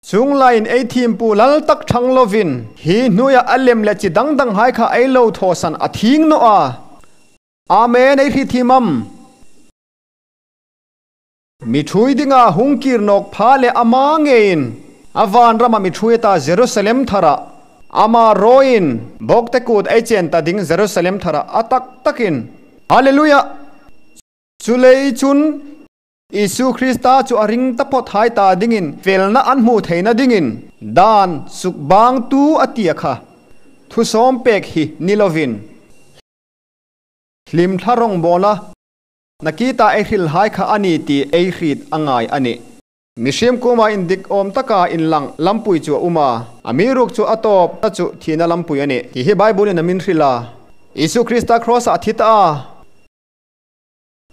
Chuong laiin ei thiempu lal tak ṭhang lovin hi hnuoia a lem le chi dang dang hai kha ei lo thawsan a thieng naw a. Amen ei hriet thiem am? Mi ṭhuoi dinga hung kir nawk pha le ama ngeiin a vanrama mi ṭhuoi ta Jerusalem thara ama rawiin bukte kût ei chen ta ding Jerusalem thara a tak takin. Hallelujah. Chuleiin chun Isu Krista chu a ring taphawt hai ta dingin felna an hmu theina dingin dan sukbangtu a tia kha thu sawm pek hi ni lovin hlim thla rawngbawlna kita ei hril hai kha a ni ti ei hriet a ngai a nih. Mihriem kuoma indik awm taka inlang lampui chu a um a, amiruokchu a tawpna chu thina lampui a nih ti hi Bible-in a mi hril a. Isu Krista cross-a a thi ta a.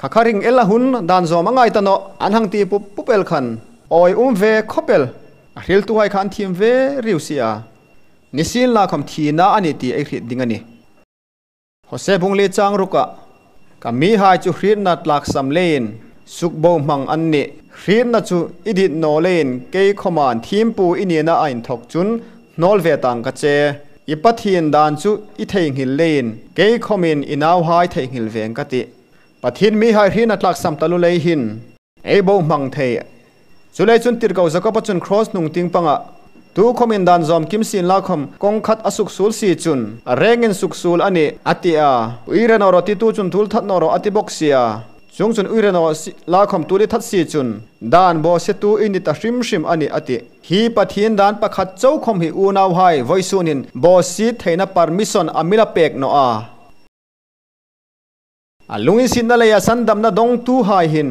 Kha kha ring el a hun dan zawm a ngai ta nawh, an hang ti pup pup el khan awi um ve khawp el. A hriltuhai kha an thiem ve riau si a. Nisienlakhawm thina a ni ti ei hriet ding a nih. Hosea bung li chang ruka, ka mihai chu hrietna tlaksam leiin sukbohmang an nih. Hrietna chu i dit naw leiin kei khawma thiempu i nina a inthok chun hnawl ve tang ka che. I Pathien dan chu i theinghil leiin kei khawmin i nauhai theinghil ve ang ka tih. Pathien mihai hrietna tlaksam taluo lei hin ei bohmang thei. Chuleiin chun tirko Jakoba chun cross hnung tieng panga, tukhawmin dan zawm kim sienlakhawm kawng khat a suksuol si chun a rengin suksuol a nih a ti a. Uire naw rawh titu chun tuol that naw rawh a ti bawk si a. Chuongchun uire naw si lakhawm tuol i that si chun dan bawsietu i ni ta hrim hrim a nih a tih. Hi Pathien dan pakhat chau khawm hi unauhai vawisun hin bawsiet theina permission a mi la pek naw a. A lunginsietna leia sandamna dongtuhai hin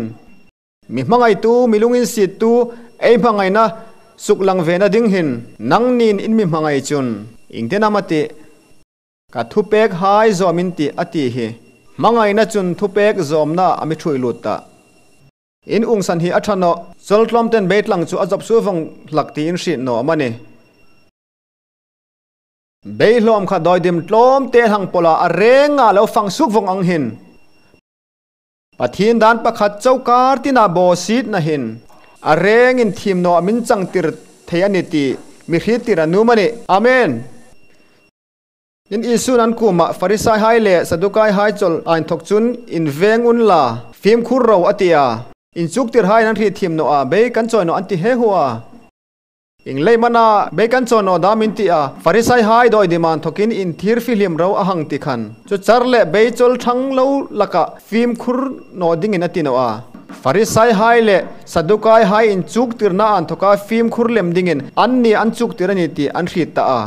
mi hmangaitu, mi lunginsiettu, ei hmangaina suklang vena ding hin nangnin in mi hmangai chun ieng tin am a tih, ka thupekhai zawm in tih a ti hi. Hmangaina chun thupek zawmna a mi ṭhuoi lut ta. In ungsan hi a ṭha nawh, chawl tlawmten beitlang chu a zop suok vawng hlak ti in hriet naw am a ni? Beihlawm kha dawidim tlawmte hang pawla a renga lo fang suok vawng ang hin Pathien dan pakhat chau kar tina bawsietna hin a rengin thiem naw a min changtir thei a nih ti mi hriettir a nuom a nih. Amen. In Isu'n an kuoma Pharisaihai le Saddukaihai chawl a inthok chun inveng unla fimkhur ro a ti a. Inchuktirhaiin an hriet thiem naw a, bei kan chawi naw an ti hek hu a. Ieng leiin am a na bei kan chawi naw dam in ti a, Pharisaihai dawidim a inthokin inthier fihlim ro a hang ti khan. Chu char le bei chawl ṭhang lo laka fimkhur naw dingin a ti naw a. Pharisaihai le Saddukaihai inchuktirna a inthoka fimkhur lem dingin anni an chuktir a nih ti an hriet ta a.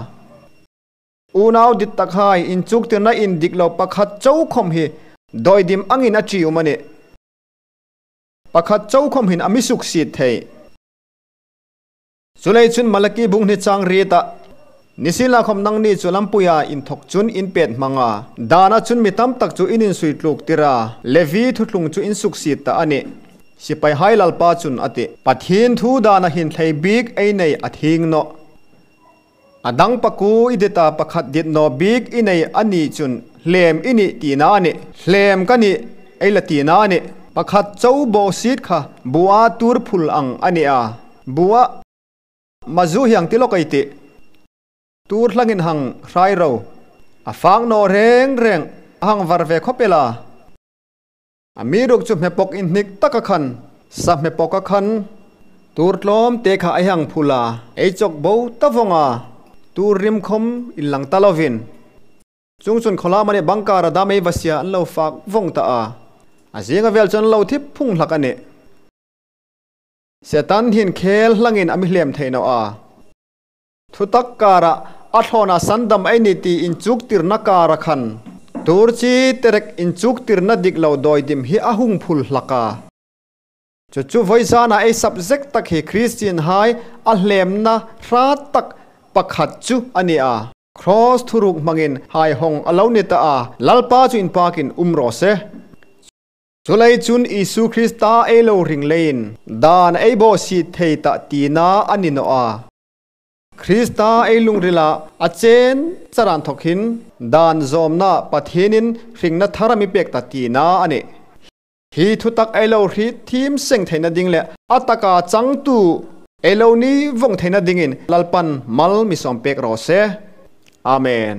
Unau dittakhai, inchuktirna indik lo pakhat chau khawm hi dawidim angin a ṭium a nih. Pakhat chau khawm hin a mi suksiet thei. Chuleiin chun Malaki bung hni chang rieta, nisienlakhawm nangni chu lampuia inthok chun in pet hmang a, dana chun mi tam tak chu in insuitluktir a, Levi thuthlung chu in suksiet ta a nih. Sipaihai Lalpa chun a tih, Pathien thu dana hin thlei bik ei nei a thieng nawh. A dang pakuo i dit a, pakhat dit naw bik i nei a ni chun hlem i nih tina a nih. Hlem ka nih ei la tina a nih. Pakhat chau bawsiet kha bua tuor phul ang a ni a. Bua mazu hieng ti lawk ei tih. Tuor hlangin hang hrai ro. A fak naw reng reng, a hang var ve khawp el a. Amiruokchu hmepawk inhnik taka khan, sa hmepawka khan, tuor tlawmte kha ei hang phul a, ei chawk bo ta vawng a, tuor rim khawm inlang ta lovin. Chuongchun khawlam a ni bang kara dam ei va sie an lo fak vawng ta a. A zinga vel chun an lo thi phung hlak a nih. Setan hin khel hlangin a mi hlem thei naw a. Thutak kara a thlawna sandam ei ni ti inchuktirna kara khan, tuor chi terek inchuktirna dik lo dawi dim hi a hung phul hlak a. Chu chu vawizana ei subject tak hi Christian hai a hlemna hrat tak pakhat chu a ni a. Cross thuruk hmangin hai hawng a lo ni ta a, Lalpa chu inpakin um raw se. Chuleiin chun Isu Krista ei lo ring leiin dan ei bawsiet thei ta tina a ni naw a. Krista ei lungrila a chen char inthawk hin dan zawmna Pathienin hringna thar a mi pek ta tina a nih. Hi thutak ei lo hriet thiem seng theina ding le a taka changtu ei lo ni vawng theina dingin Lalpan mal mi sawm pek raw se. Amen.